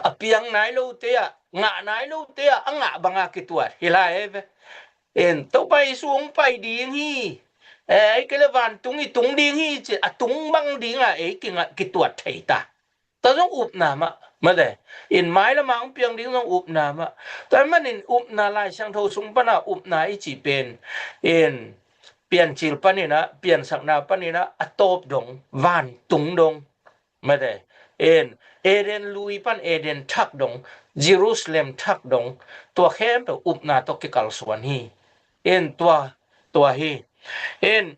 a piang nai lote ah, ngah nai lote ah, a ngah banga kituat hi lai hi ve. In, Topa Jesu hong pai ding hi. Eh, ei kei le vantung i tung ding hi ci, a tung bang dinga ei kingah kituat thei ta. Tua zong upna mah, mate. In, mai lama hong piang ding zong upna mah. Tua manin upna Lai Siangtho sung pana upna i cih pen, in, Piancil panin ah, piansakna panin ah, a tawp dong, vantung dong. Mate, in, Eden lui pan Eden thak dong, Jerusalem thak dong, tua khempeuh upna tawh kikalsuan hi. In, tua, tua hi. In,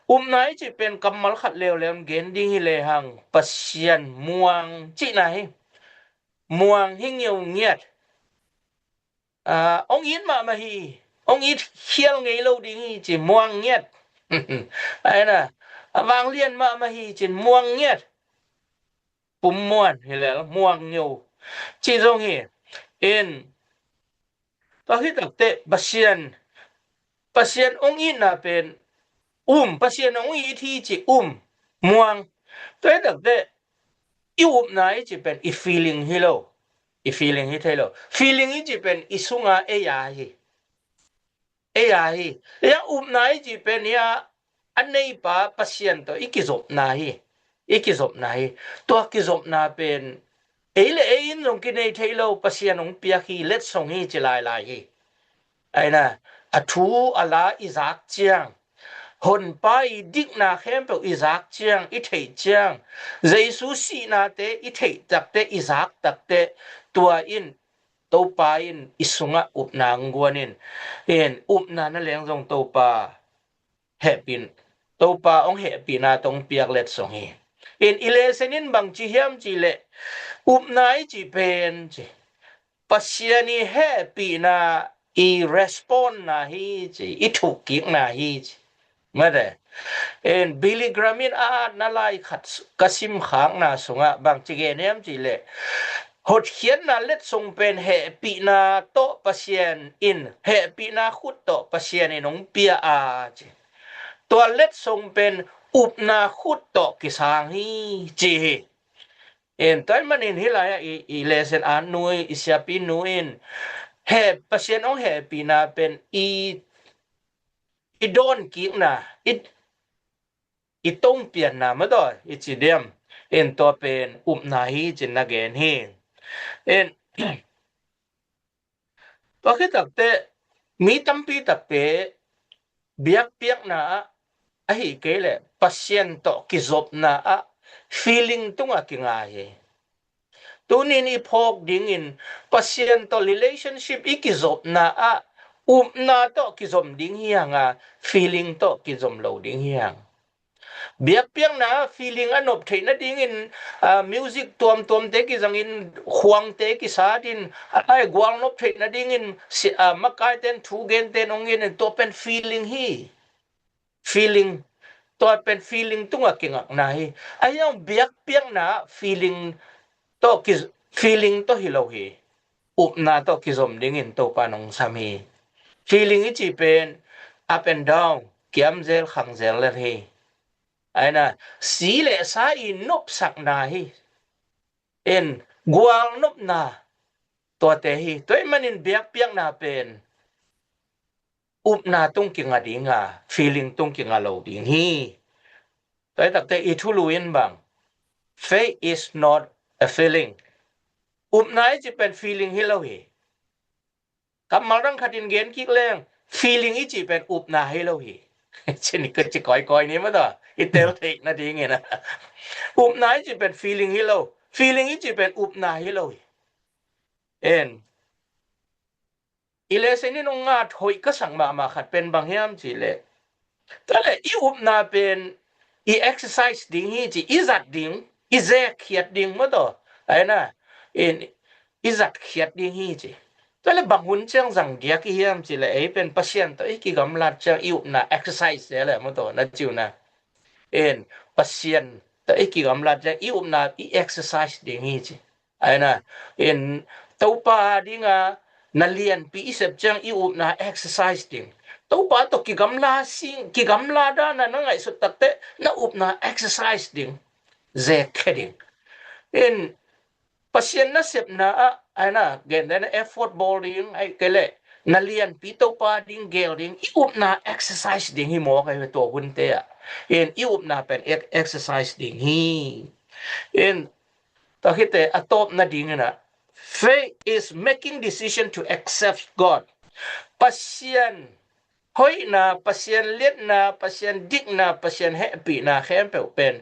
upna i cih pen kammal khat leuleu gen ding hi lehang, Pasian muang cihna hi. Muang hi ngeu ngiat. Ah, hong it mahmah hi, hong it khial ngei lo ding hi ci, muang ngiat. Aina, a vanglian mahmah hi cin, muang ngiat. Pum muan hi lel, muang ngeu ci zong hi. In, tua hi takte Pasian, Pasian hong itna pen um, Pasian hong it hi ci, um, muang. Tua hi takte i upna i cih pen i feeling hi lo. I feeling hi thei lo. Feeling i cih pen i sunga ei a hi. Ei a hi. Ei a upna i cih pen hi a, a neipa Pasian tawh i kizopna hi. I kizopna hi. Tua kizopna pen ei le ei in zong kinei thei lo, Pasian hong piak hi, letsong hi ci lailai hi. Aina, a thu a la i zak ciang, Honpa i dikna khempeuh i zak ciang, i theih ciang, Jesu sihnate i theih takte, i zak takte, tua in Topa in i sungah upna hong guan in, in upna na leng zong Topa hehpih, Topa hong hehpihna tawh hong piak letsong hi. In i lesson in bang ci hiam cih leh, upna i cih pen ci, Pasian i hehpihna i respond na hi ci, i thukkikna hi ci. Mate, En, Billy Graham in a atna lai khat ka sim khakna sungah bang ci gen hiam cih leh, hotkhiatna letsong pen hehpihna tawh Pasian in, hehpihna khut tawh Pasian in hong pia a ci. Tua letsong pen upna khut tawh kisang hi ci hi. En, tua ahih manin hih lai-ah i, i lesson a nu i, i siapi nu in he, Pasian hong hehpihna pen i, i dawnkikna, i, i tongpianna mah tawh i ci diam. En, tua pen upna hi ci-in na gen hi. En, tua khit takteh mi tampi takte biakpiakna ah, ahih kei leh Pasian tawh kizopna ah feeling tungah kingai hi. Tunin i phawk dingin Pasian tawh relationship i kizopna ah upna tawh kizom ding hi hang a, feeling tawh kizom lo ding hi hang. Biakpiakna feeling a nop theih nadingin, ah, music tuamtuamte kizangin, khuangte kisatin, ai gual nop theih nadingin si, ah, makaiten thu genten hong genin, tua pen feeling hi. Feeling, tua pen feeling tungah kingakna hi. Ahi hang biakpiakna feeling tawh ki, feeling tawh hi lo hi. Upna tawh kizom dingin Topa in hong sam hi. Feeling i cih pen up and down, kiamzel khangzel lel hi. Aina, si le sa i nopsakna hi. En, gual nopna tuate hi. Tua ahih manin biakpiakna pen upna tung kinga ding a, feeling tung kinga lo ding hi. Tua ahih takteh i thulu in bang, faith is not a feeling. Upna i cih pen feeling hi lo hi. Kammal dang khatin gen kik leng, feeling i cih pen upna hi lo hi. Cih ni ka ci kawikawi ni mah tawh, i tel theih nadingin a. Upna i cih pen feeling hi lo. Feeling i cih pen upna hi lo hi. En, i lesson in hong ngat hoih ka sak mahmah khat pen bang hiam cih leh, tua leh i upna pen i exercise ding hi ci, i zat ding, i zekkhiat ding mah tawh. Aina, en, i zatkhiat ding hi ci. Tua leh bang hun ciang zang diak i hiam cih leh, ei pen Pasian tawh i kigamlat ciang i upna exercise lel mah tawh, na ci uh na. En, Pasian tawh i kigamlat ciang i upna i exercise ding hi ci. Aina, en, Topa dinga na lianpi i sep ciang i upna exercise ding. Topa tawh kigamla sing, kigamla dana na ngaihsut takteh na upna exercise ding. Zekkhia ding. En, Pasian nasepna ah, aina, gentehna effort bawl ding, ahih kei leh na lianpi Topa ding gel ding, i upna exercise ding hi mawk ahi ve tua hunte ah. En, i upna pen ex-, exercise ding hi. En, tua khit teh a tawpna dingin a, faith is making decision to accept God. Pasian hoihna, Pasian liatna, Pasian dikna, Pasian hehpihna khempeuh pen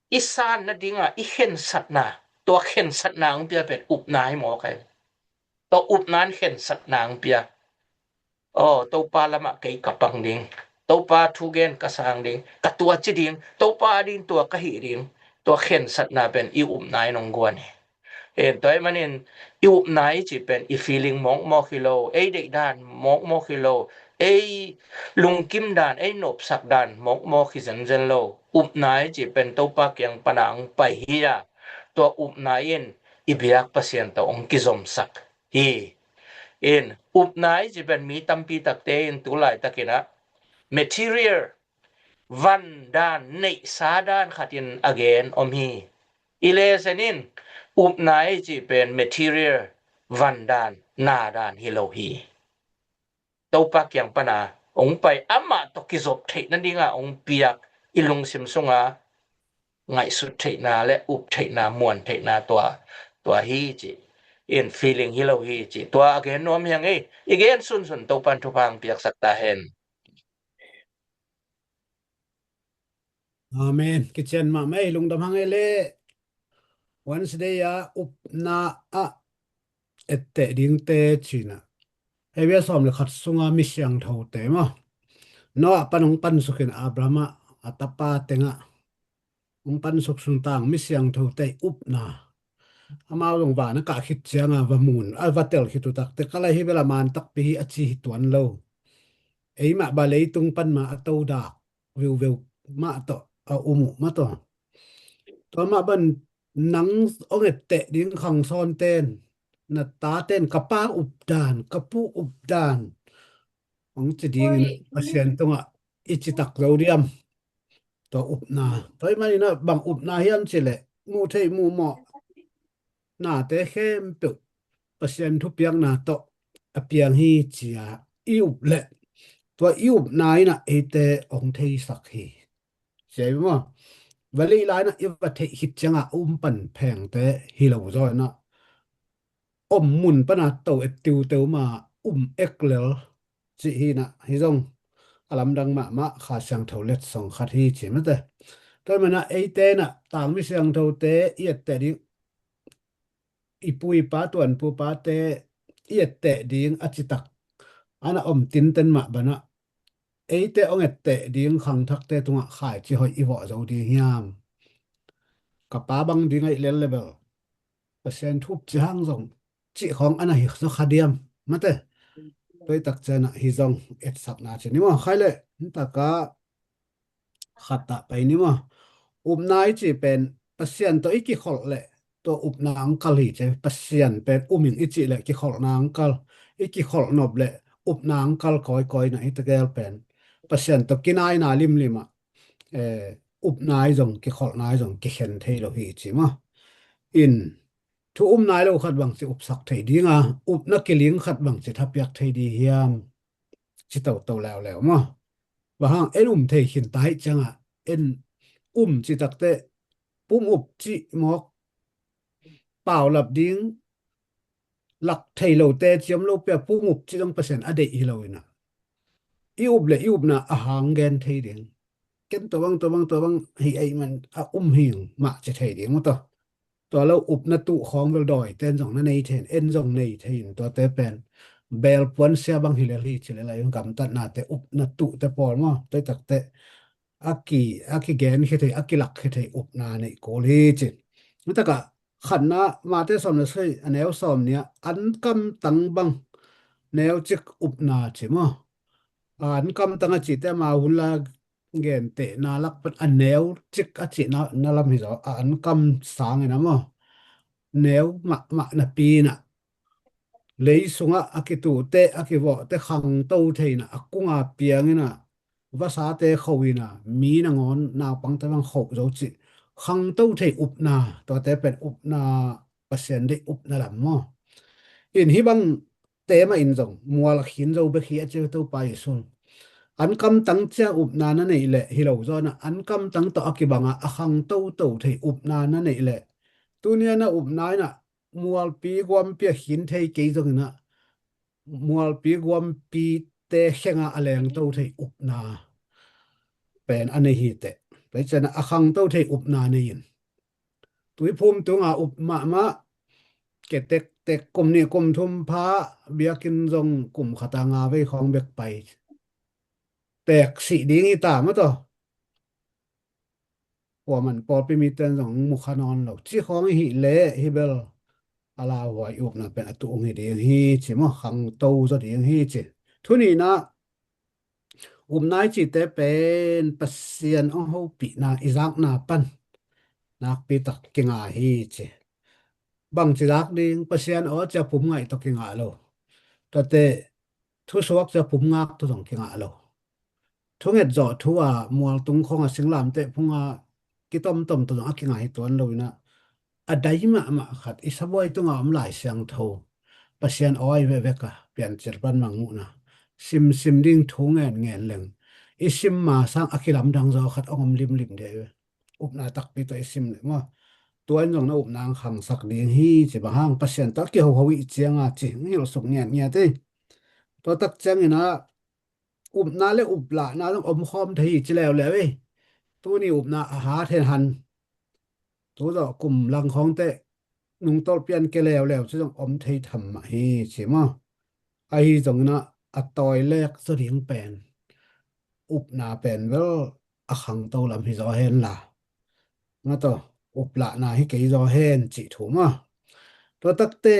i san nadinga i khensatna, tua khensatna hong pia pen upna hi mawk ahi. Tua upna in khensatna hong pia. Aw, Topa lamah kei ka pang ding, Topa thugen ka sang ding, ka tuaci ding, Topa ading tua ka hih ding. Tua khensatna pen i upna in hong guan hi. En, tua ahih manin i upna i cih pen i feeling mawkmawk hi lo, ei deih dan mawkmawk hi lo, ei lungkim dan, ei nopsak dan mawkmawk hi zenzen lo. Upna i cih pen Topa kiang pana hong pai hi a, tua upna in i biak Pasian tawh hong kizomsak hi. En, upna i cih pen mi tampi takte in tu laitakin a material van dan, neihsa dan khatin a gen om hi. I lesson in upna i cih pen material van dan, na dan hi lo hi. Topa kiang pana hong pai, amah tawh kizop theih nadinga hong piak, i lungsim sunga ngaihsut theihna le up theihna, muan theihna tua, tua hi ci. In feeling hi lo hi ci. Tua a gen nuam hi hang ei. I gen sunsun Topan thupha hong piaksak ta hen. Amen. Kician mahmah ei, lungdam hang ei le. Wednesday a upna ah etteh dingte cina. Hebrew sawm le khat sunga mi siangthote maw, Noah pan hong pansukin Abraham ah, a tapa tengah hong pansuk sung tang mi siangthote upna. Amau zong van a kah khit cianga va mun a va tel khit uh takte, ka lai hi bel a man takpi hi a ci hi tuan lo. Eimah ba leitung pan ma a todak veuveu mah tawh a um uh mah tawh. Tua mah ban nang hong etteh ding khangsawn ten, na ta ten, ka pa updan, ka pu updan hong ci dingin Pasian tungah i citak zo diam? Tua upna. Tua ahih manin ah bang upna hiam cih leh muh theih muh mawh nate khempeuh Pasian thupiakna tawh a piang hi ci-a i up leh, tua i upna in ah eite hong theisak hi. Ci hi maw? Va lei lai in ah i va theih khit ciangah a um pan phengte hi lo zaw in ah om mun pana to et tiuteu ma um ek lel cih hi in ah, hi zong a lamdang mahmah Kha Siangtho letsong khat hi ci mate. Tua ahih manin ah eite in ah tangmi siangthote i etteh ding, i pu i pa tuanpu pate i etteh ding a citak a na om tinten mah banah eite hong etteh ding khangthakte tungah khaici hoih i vawh zo ding hiam? Ka pa bang ding ahih lel le bel Pasian thu up ci hang zong cih khawng a na hi zaw kha diam? Mate. Tua i tak ciangah hi zong etsakna ci ni maw? Khai leh, hi takah khat ah pai ni maw? Upna i cih pen Pasian tawh i kikholh leh tua upna ang kal hi ci. Pasian pen um ing i cih leh kikholhna ang kal. I kikholh nop leh upna ang kal kawikawi in ah hi tegel pen Pasian tawh kinaina limlim ah, eh, upna i zong kikholhna i zong kikhen thei lo hi ci maw? In thu um nai lo khat bangci upsak thei ding a, upna kiling khat bangci thapiak thei ding hiam? Ci toto leuleu maw? Bang hang en um thei khin ta hi ciangah en um ci takteh pum up cih mawk paulap ding lak thei lote ciam lo pia pum up cih dong Pasian a deih hi lo in ah i up le i upna a hang gen thei ding. Ken tua bang tua bang tua bang hi ei man a um hi mah ci thei ding maw tawh. Tua lo upna tuh khawng bel dawite in zong na nei thei in, en zong nei thei in, tuate pen belpuan sia bang hi lel hi ci lel a, gamtatnate upna tuhte pawl maw, tua i takteh a ki, a kigenkhia thei, a kilakkhia thei upna neih kul hi ci. Hi takah khatna Mate sawm le sagih a neu sawm nih ah an kamtang bang neucik upna ci maw? A an kamtang a cihte ama hun la gentehna lak pan a neucik a cihna na lam hi zaw, a an kam sangin a maw, neu mahmah napi in ah lei sungah a kituhteh a kivawhte khangto thei in ah a kunga piang in ah vasate kho in ah mi nangawn naupangte bang khoh zo cih khangto thei upna, tuate pen upna, Pasian deih upna lam maw? In hih bang te mah in zong mual a khin zo bek hi a ci Topa Jesu in. An kamtang ciang upna na neih leh hi lo zaw in ah an kamtang tawh a kibang a a khangtoto thei upna na neih leh tuni a na upna in ah mualpi guampi a khin thei kei zongin ah mualpi guampite khenga a lengto thei upna pen a nei hi teh. Tua ciangin ah a khangto thei upna nei in tuiphum tunga up mahmah, ke tektek kum nih kum thum pha, biakinn zong kum khat a nga vei khawng bek pai, teek sih ding hi ta maw tawh. Kua man pawlpi mite in zong mu kha nawn lo cih khawng i hih leh hih bel a lauhuai i upna pen a tuh ung hi ding hi ci maw, khangto zaw ding hi ci. Thu nihna, upna i cihte pen Pasian hong hopihna i zakna pan nakpi tak kinga hi ci. Bangci zak ding, Pasian aw cia pum ngaih tawh kingah lo. Tuate thusuak cia pum ngak tawh zong kingah lo. Thunget zawh thu a mualtung khawng a singlamteh phung a kitomtom tawh zong a kingah hi tuan lo in ah a dai mahmah khat i sabuai tunga om Lai Siangtho, Pasian awi vekvek a Piancil pan mangmuhna simsim ding thu ngenngen leng i sim ma sang a kilamdang zaw khat hong om limlim dih. Upna takpi tawh i sim leh maw, tua in zong na upna ang khangsak ding hi ci. Bang hang, Pasian tawh a kihoho i cianga ci, ngilsuk ngiatngiat hi. Tua tak ciangin ah upna le uplahna zong omkhawm thei hi ci leuleu hi. Tuni upna a hat hen han, tu zawh kum lang khawngte nungtolh pian ke leuleu ci zong om thei tham mah hi ci maw? Ahi zongin ah a tawi lek zaw ding pen upna pen bel a khangto lam hi zaw hen la, nga tawh uplahna hi kei zaw hen cih thu maw? Tua takte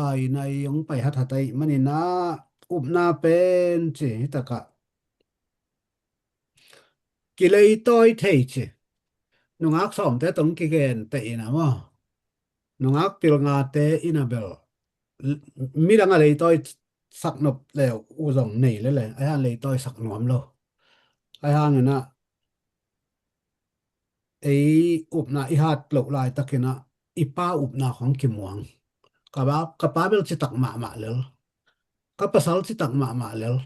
ai nai hong pai hathat ahih manin ah upna pen ci hi takah Kileitawi thei ci. Nungak sawmte tawh kigen teh in a maw, nungak pilngate in a bel midang a leitawi sak nop le uh zong nei lele, ahi hang leitawi sak nuam lo. Ahi hangin ah ei upna i hat loh laitakin ah i pa upna khong kimuang. Ka pa, ka pa bel citak mahmah lel, ka pasal citak mahmah lel,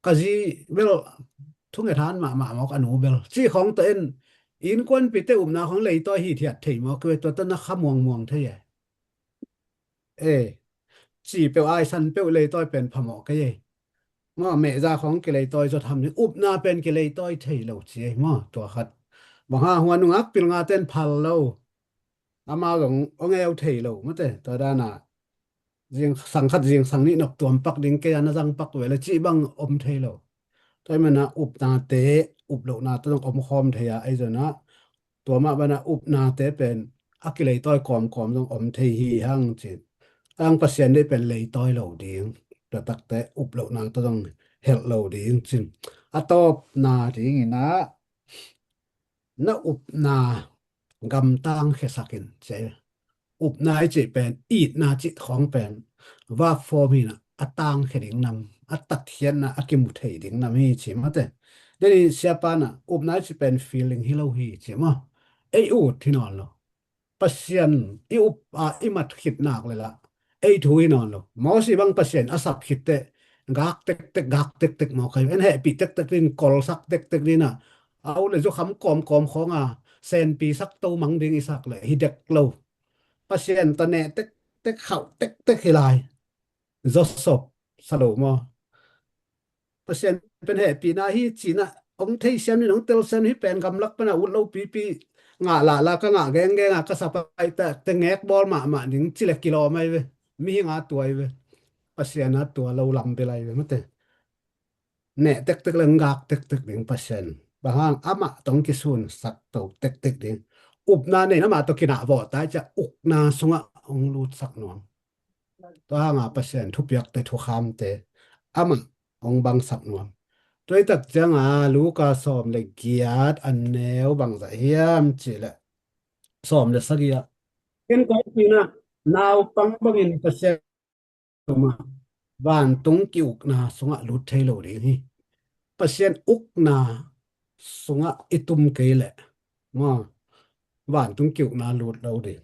ka zi bel thunget han mahmah mawk, a nu bel ci khong tawh in innkuanpihte upna khong leitawi hithiat thei mawk ve. Tua tawh na kha muangmuang thei e. E, ci peuh, aisan peuh leitawi pen phamawh kei e. Maw, mehza khong kileitawi zawt ham ding, upna pen kileitawi thei lo ci e maw, tua khat. Bang hang, hua nungak pilngaten phal lo, amau zong ong eu thei lo mate. Tua dana zingsang khat zingsang nih nop tuam pak ding, kei a na zang pak ve le cih bang om thei lo. Tua hi mana upnate, up lohna tawh zong om khawm thei a, ei zona tua mah bana upnate pen a kileitawi kawmkawm zong om thei hi hang cin. Ang Pasian deih pen leitawi lo ding, tua takte up lohna tawh zong helh lo ding cin. A tawpna dingin ah na upna gamtang khiasak in ci. Upna i cih pen, itna cih khong pen verb form hi na, a tangkhia ding nam, a tatkhiatna a kimu thei ding nam hi ci mate. Deni siapa na upna i cih pen feeling hi lo hi ci maw. Ei ut hi nawn lo. Pasian i up a i mat khit nak le la ei thu hi nawn lo. Mosi bang Pasian a sap khit teh gak tektek, gak tektek mawk hi. En hehpih tektek din, kolsak tektek din a, a ut le zukham kawmkawm khawng a senpi sak to mang ding i sak le hi dek lo. Pasian tawh neh tektek, khauh tektek hi lai. Joseph sa lo maw. Pasian pen hehpihna hi cina ong theisiam in, ong telsiam hi pen gamlak pana ut lo pipi ngah lala ka ngah genggeng a ka sapai ta te ngek bawl mahmah ding ci le kilawm ai ve. Mihing a tua ai ve. Pasian a tua lo lam bel ai ve mate. Neh tektek le nggak tektek ding Pasian. Bang hang amah tawh kisun sak to tektek ding. Upna nei na amah tawh kinah vawh tai cia ukna sungah ong lutsak nuam. Tua hanga Pasian thupiakte, thukhamte amah ong bangsak nuam. Tua i tak cianga Luka sawm le giat a neu bangzah hiam cih leh sawm le sagih ah, ken kong pina naupang bangin Pasian vantung ki-ukna sungah lut thei lo ding hi. Pasian ukna sungah i tum kei leh maw, vantung ki-ukna lut lo ding.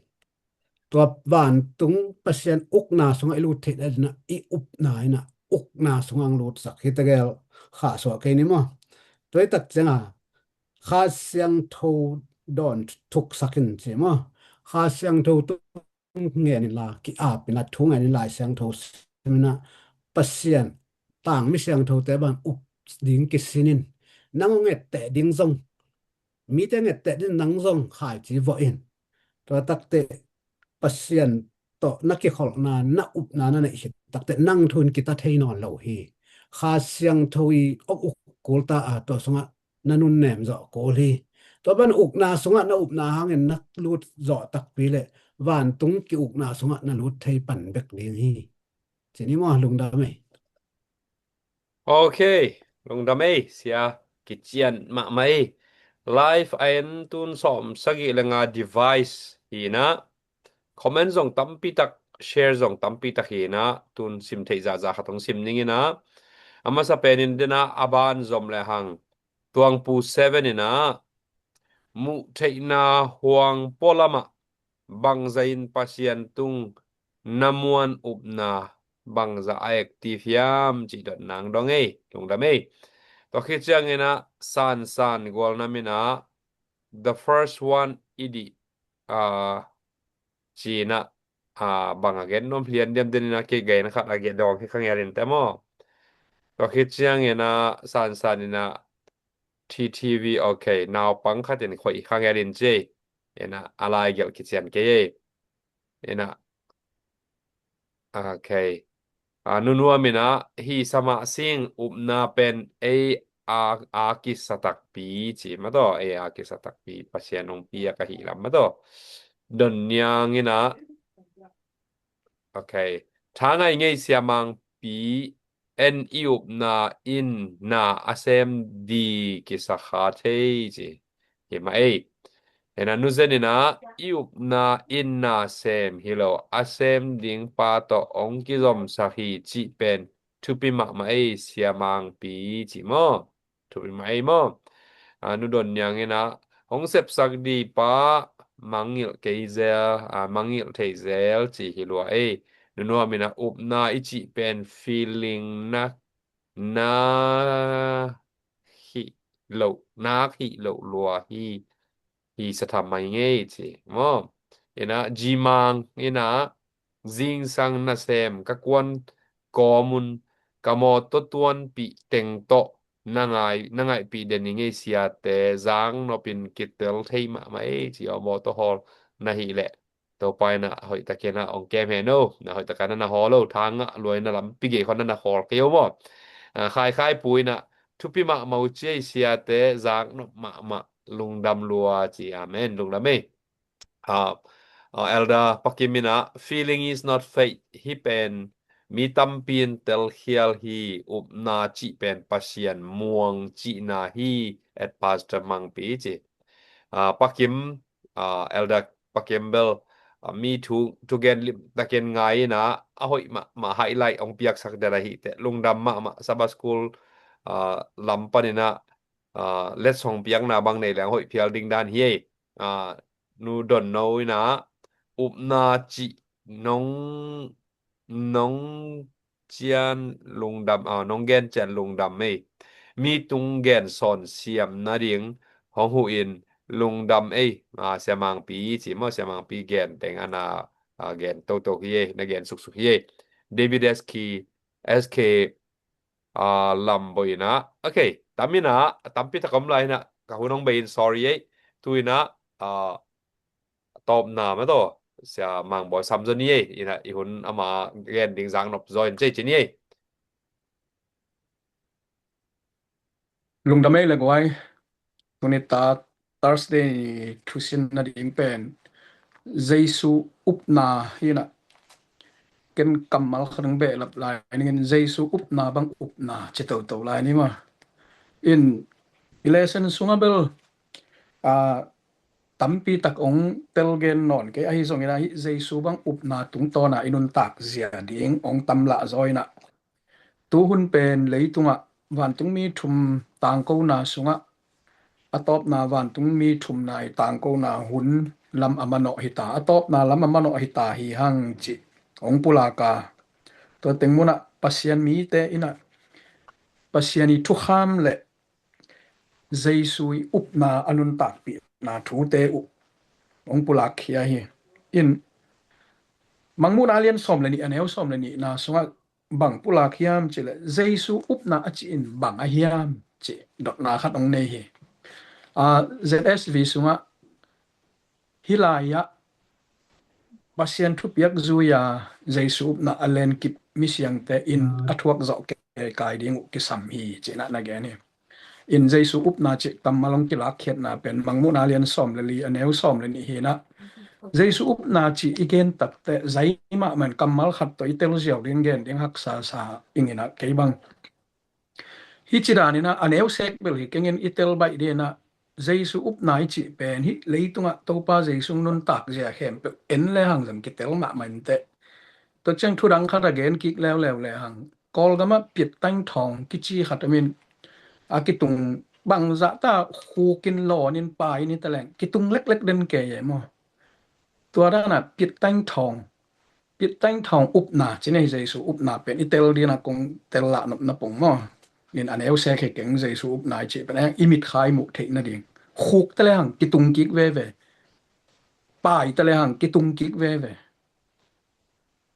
Tua vantung Pasian ukna sungah i lut theih nadinah i upna inah ukna sungah ang lutsak hi tegel khahsuah kei ni maw. Tua i tak cianga Kha Siangtho dawn thuksak in ci maw. Kha Siangtho tung ngen inla, ki-ap inla, thu ngen in, Lai Siangtho sim inla, Pasian tang mi siangthote bang up ding kisin in, nang hong etteh ding zong, mite hong etteh ding nang zong khaici vawh in. Tua takte Pasian tawh na kikholhna, na upna na neih khit takte nang thu in kita thei nawn lo hi. Kha Siangtho i ong uk kulta a tua sungah na nunnem zawh kul hi. Tua ban ukna sungah na upna hangin na lut zawh takpi le vantung ki-ukna sungah na lut thei pan bek ding hi. Ci ni maw, lungdam ei. Ok, lungdam ei, sia kician mahmah ei. Live a en tun sawm sagih le nga device hi inah, comment zong tampi tak, share zong tampi tak hi inah, tun sim theih zahzah khat hong sim ning inah. A masa penin dena a ban zom le hang Tuangpu Seven inah, muh theihna huang pualamah bangza in Pasian tung na muan upna bangza a active hiam cih dot nang dong ei, lungdam ei. Tua khit ciangin ah Sansan Gualnam inah, the first one i dih, ah, ci inah, ah, bang a gen nuam lian diam den inah, kei gen khat a gen dawng hi kha ngel in te maw. Tua khit ciangin ah Sansan inah T T V, ok, naupang khat in khoih kha ngel in ci ei. Inah a lai gelh kician kei ei. Inah, ok. Ah, nunuam inah, hi sa mah sing, upna pen ei a, a kisa takpi ci mataw, ei a kisa takpi Pasian hong piak ahi lam mataw. Don Niang inah, ok. Tha ngai ngei sia mangpi en i upna in na a sem di kisa kha thei ci. Hi mah ei. Hi na, nuzen in ah i upna in na sem hi lo, a sem ding pa tawh hong kizomsak hi cih pen thupi mahmah ei, Sia Mangpi ci maw. Thupi mah ei maw. A, Nu Don Niang in ah hong sepsak di pa mangngilh kei zel, a, mangngilh thei zel ci hi lua ei. Nu Nuam in ah upna i cih pen feeling na, na hih loh, nak hih loh lua hi, hi sa tham mai ngei ci maw. Hi na, Jimang in ah zingsang nasem ka kuan kawmun ka mawtaw tuanpih teng tawh na ngai, na ngaihpih den i ngei siate, zang nopin kitel thei mahmah ei ci aw, mawtaw hawl na hih leh. Topa in ah hoihtakin ah hong kem hen o, na hoihtakin na na hawl o, thangah luai na lampi gei khon na na hawl kei o maw. A, Khai Khai Pu in ah thupi mahmah uh ci ei siate, zak nop mahmah, lungdam lua ci. Amen, lungdam ei. A, a, Elder Pakim in ah, feeling is not faith. Hih pen mi tampi in telkhial hi, upna cih pen Pasian muang cihna hi, at Pastor Mangpi ci. A, Pakim, a, Elder Pakim bel, a, mi thu, thugen limtakin ngai in ah, a hoih mahmah highlight hong piaksak den ahi teh, lungdam mahmah. Sabbath School, a, lam pan in ah, a, letsong piakna bang nei leng hoih phial ding dan hi ei. A, Nu Don No in ah upna cih nong, nong cian lungdam, a, nong gen cian lungdam ei. Mi tung gen sawn siam nading hong huh in lungdam ei. A, Sia Mangpi ci maw, Sia Mangpi gen teng a na, a, gen toto hi ei, na gen suksuk hi ei. David S K, S K, a, Lambo in ah. Ok, tam in ah, tampi tak om lai in ah, ka hun hong bei in, sorry ei. Tu in ah, a, tawpna mah tawh Sia Mangbawi Samson i ei, in ah i hun ama gen ding zak nop zaw in cei ci ni ei. Lungdam ei le guai. Tuni ta Thursday ni thusin nading pen Jesu upna hi na. Ken kammal khat hong behlap lai ningin Jesu upna bang upna ci toto lai ni maw. In i lesson sungah bel, a, tampi tak hong telgen nawn kei, ahi zongin ahi Jesu bang upna tungtawna i nuntak zia ding hong tam lah zaw in ah. Tuhun pen leitungah vantungmi thum tangkona sungah a tawpna vantungmi thumna i tangkona hun lam a manawh hita, a tawpna lam a manawh hita hi hang cih hong pulak a. Tua teng munah Pasian mite in ah Pasian i thukham le Jesu i upna a nuntakpihna thute uh hong pulak khia hi. In Mangmuhna lian sawm le nih, a neu sawm le nihna sungah bang pulak hiam cih leh Jesu upna a cih in bang a hiam cih dotna khat hong nei hi. A, Z S V sungah hih lai-ah Pasian thupiak zui-a Jesu upna a lenkip misiangte in a thuak zawh kei kai ding uh kisam hi cih na na gen hi. In Jesu upna cih kammal hong kilakkhiatna pen Mangmuhna lian sawm le li, a neu sawm le nih hi na. Jesu upna cih i gen takteh zai mahmah in kammal khat tawh i tel ziau ding, gen ding haksa sa ing in ah kei bang. Hih ci dan in ah a neu sek bel hi keng in i tel baih ding in ah Jesu upna i cih pen hih leitungah Topa Jesu nuntak zia khempeuh en le hang zong kitel mahmah in teh. Tua ciang thudang khat a gen kik leuleu le hang. Kawlgamah piattaing thawng kici khat om in, a kitung bangzah ta khukin lawn in pai in i ta leng kitung leklek den kei e maw. Tua dana piattaing thawng, piattaing thawng upna ci nei, Jesu upna pen i tel dina kong tel lah nopna pong maw. In a neu sek hi keng Jesu upna i cih pen i mitkhai muh theih nading. Khuk ta le hang kitung kik veve. Pai ta le hang kitung kik veve.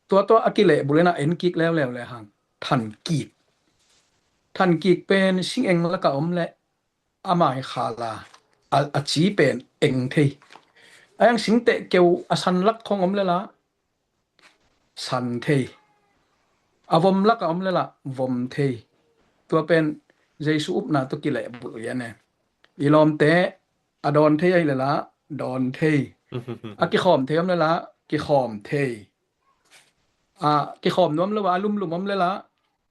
Tua tua a kilehbul in ah en kik leuleu le hang. Thankik. Thankik pen singeng lakah om le a mai khala a, a ci pen eng thei. A yang singteh keu a san lak khong om le la san thei. A vom lakah om le la vom thei. Tua pen Jesu upna tawh kilehbul uh i a ne. I lawmte a dawn thei ahi le la dawn thei. A kikhawm thei om le la kikhawm thei. A kikhawm nuam lo a lumlum om le la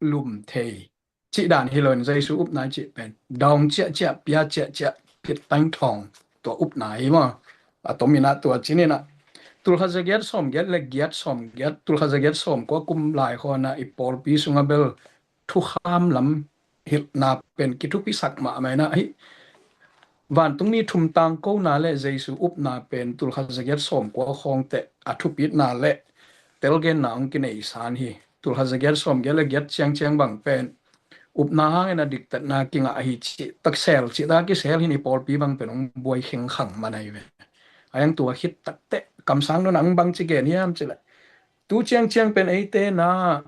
lum thei. Cih dan hi loin Jesu upna i cih pen dawng ciahciah, pia ciahciah, phit tangthawng, tua upna hi maw. A tomin ah tua cinin ah tulkhat zagiat sawmgiat le giat sawmgiat, tulkhat zagiat sawmkua kum laikhawna i pawlpi sungah bel thukham lam hilhna pen kithupisak mahmah inah hi. Vantungmi thum tangkona le Jesu upna pen tulkhat zagiat sawmkua khawngte a thupitna le telgenna hong kinei san hi. Tulkhat zagiat sawmgiat le giat ciangciang bang pen upna hangin a diktatna kingah hi cih taksel cih ta kisel hi ni, pawlpi bang pen hong buai khengkhang man ahi ve. A yang tua khit takteh kamsang nunah hong bang ci gen hiam cileh, tu ciangciang pen eite na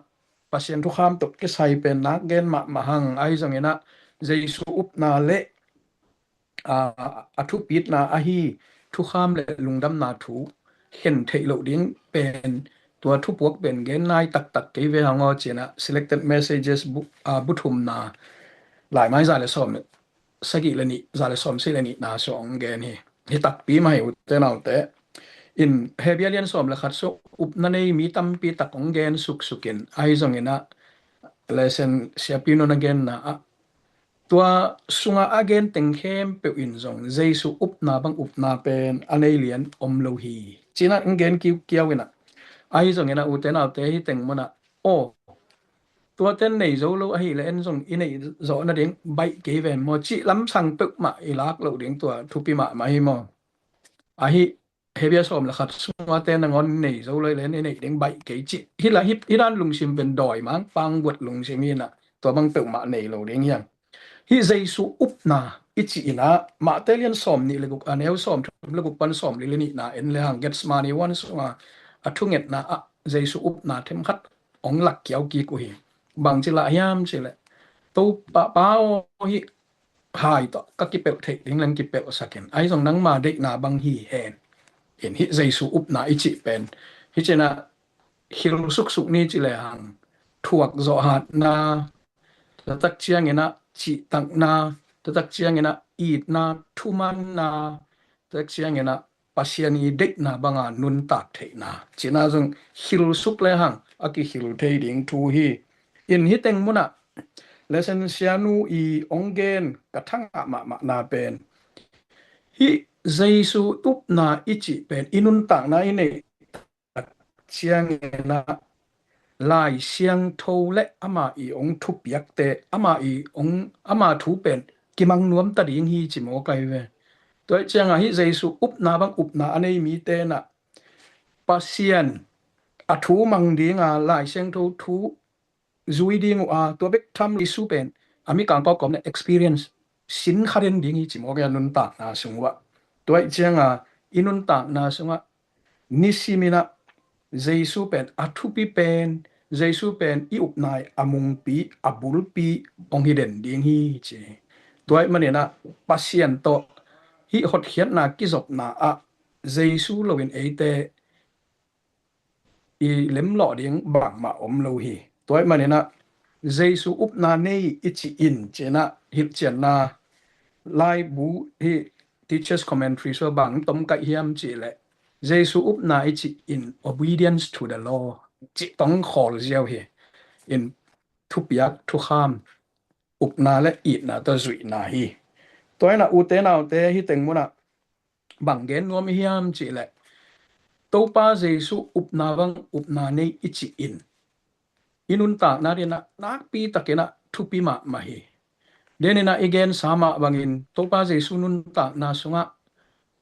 Pasian thukham tawh kisai pen nak gen mahmah hang, ahi zongin ah Jesu upna le a, a thupitna ahi thukham le lungdamna thu khen theih loh ding pen tua thupuak pen gen nai taktak kei ve hang aw cinah selected messages bu, a, bu thumna laimai za le sawm sagih le nih, za le sawm sagih le nihna sung hong gen hi. Hi takpi mah hi ute naute. In Hebrew lian sawm le khat sung upna nei mi tampi tak hong gen suksukin, ahi zongin ah lesson siapi nuna genna ah tua sungah a gen teng khempeuh in zong Jesu upna bang upna pen a nei lian om lo hi cinah hong gen kiukiau inah, ahi zongin ah ute naute hi teng munah aw, tua ten nei zo lo ahileh en zong i neih zawh nading baih kei ven maw cih lamsang peuhmah i lak loh ding tua thupi mahmah hi maw. Ahi Hebrew sawm le khat sunga te nangawn nei zo lo ahileh en i neih ding baih kei cih hi la, hi dan lungsim pen dawi mangpang buat lungsim hi inah tua bang peuhmah nei lo ding hiang. Hih Jesu upna i cih inah Mate lian sawm nih le guk a neu sawm thum le guk pan sawm li le nihna en le hang Gethsemane huan sunga a thungetna ah Jesu upna themkhat hong lak kiau kik uh hi. Bang ci lah hiam cileh, Topa, Pa aw, hih hai tawh ka kipelh theih ding leng kipelhsak in, ahi zong nangma deihna bang hi hen. In hih Jesu upna i cih pen hi cinah khil suksuk ni ci le hang thuak zawh hatna, taktak ciangin ah cihtakna, taktak ciangin ah itna, thumanna, taktak ciangin ah Pasian i deihna banga nuntak theihna cihna zong khil suk le hang a kikhil thei ding thu hi. In hi teng munah lesson sianu i hong gen ka thangah mahmahna pen hih Jesu upna i cih pen i nuntakna i neih ciangin ah Lai Siangtho le ama i hong thupiakte, ama i hong, ama thu pen kimang nuam ta ding hi ci mawk ahi ve. Tua ih ciangah hih Jesu upna bang upna a nei mite inah Pasian a thu mang dinga Lai Siangtho thu zui ding uh a, tua bek tham Jesu pen a mi kangkawk kawm le experience sin kha den ding hi ci mawk a nuntakna sung uh ah. Tua ih cianga i nuntakna sungah nisimin ah Jesu pen a thupi pen, Jesu pen i upna i a mungpi, a bulpi hong hi den ding hi ci. Tua ih manin ah Pasian tawh hih hotkhiatna kizopna ah Jesu loin eite i lemlawh ding bangmah om lo hi. Tua ih manin ah Jesu upna nei i cih in cinah hilhcianna laibu hi Teacher's Commentary sua bang tomkaih hiam cih leh Jesu upna i cih in obedience to the law cih tong khawl ziau hi. In thupiak, thukham, ukna le itna tawh zuihna hi. Tua inah ute naute hi teng munah bang gen nuam i hiam cih leh Topa Jesu upna bang upna nei i cih in i nuntakna dinah nakpi takinah thupi mahmah hi. Deninah i gensa mah bangin Topa Jesu nuntakna sungah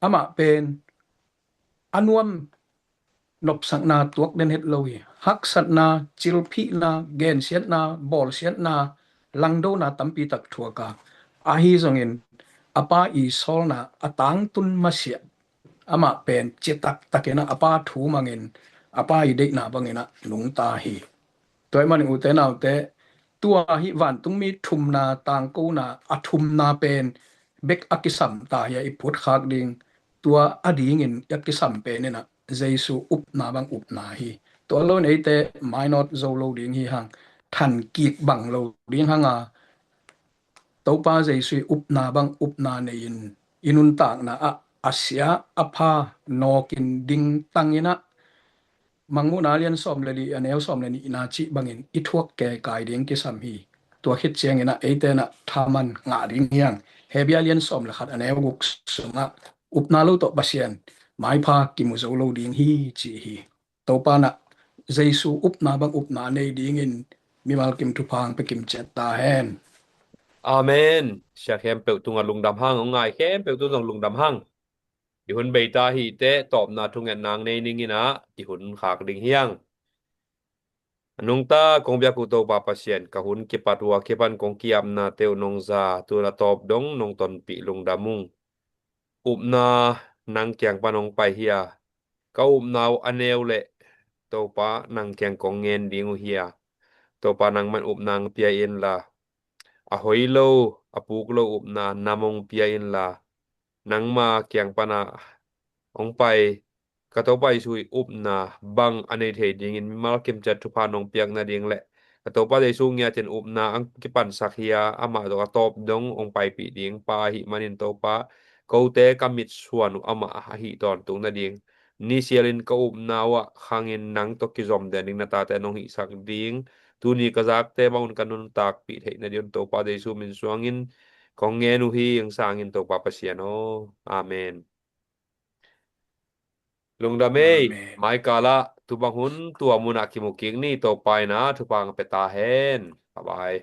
amah pen a nuam nopsakna tuak den het lo hi. Haksatna, cilphihna, gensiatna, bawlsiatna, langdona tampi tak thuak a, ahi zongin a Pa i sawlna a tangtun masiah amah pen citak takinah a Pa thu mangin a Pa i deihna banginah nungta hi. Tua ih manin ute naute, tua hih vantungmi thumna tangkona a thumna pen bek a kisam ta hi a i phutkhak ding, tua a dingin a kisam pen inah Jesu upna bang upna hi. Tua loin eite mainawt zo lo ding hi hang, thankik bang lo ding hanga Topa Jesu i upna bang upna nei-in i nuntakna ah a sia a pha nawkin dingtanginah Mangmuhna lian sawm le li a neu sawm le nihna cih bangin i thuak kekai ding kisam hi. Tua khit ciangin ah eite in ah thaman ngah ding hiang. Hebru lian sawm le khat a neu guk sungah upna lo tawh Pasian maipha kimu zo lo ding hi ci hi. Topa in ah Jesu upna bang upna nei dingin mimal kim thupha hong pia kim ciat ta hen. Amen. Sia khempeuh tungah lungdam hang, hong ngai khempeuh tungah zong lungdam hang. I hun beita hi teh tawpna thungetna nei ning in ah i hun khak ding hiang. A nungta kong biak uh Topa Pasian, ka hun kipat uh a kipan kong ki-apna teuh nong za, tun a tawp dong nong tonpih lungdam ung. Upna nang kiang pan hong pai hi a, ka upna uh a neu leh Topa nang kiang kong ngen ding uh hi a, Topa nangman upna hong pia inla, a hoi lo, a puk lo upna nam hong pia inla, nangma kiang pana hong pai ka Topa Jesu i upna bang a nei thei dingin mimal kimciat thupha nong piak nading le ka Topa Jesu ngiatin upna ang kipansak hi a, amah dong a tawp dong hong paipih ding pa ahih manin Topa, kote ka mitsuan uh amah ahih tawntung nading, nisialin ka upna uh ah khangin nang tawh kizom den ding na tate nong hihsak ding, tuni ka zakte bang un ka nuntakpih theih nading un Topa Jesu min suangin kong ngen uh hi, ing sangin Topa Pasian aw. Amen. Lungdam ei. Amen. Mai kalah tubang hun tua munah kimu kik ni. Topa in ah thupha hong pia ta hen. Bye bye.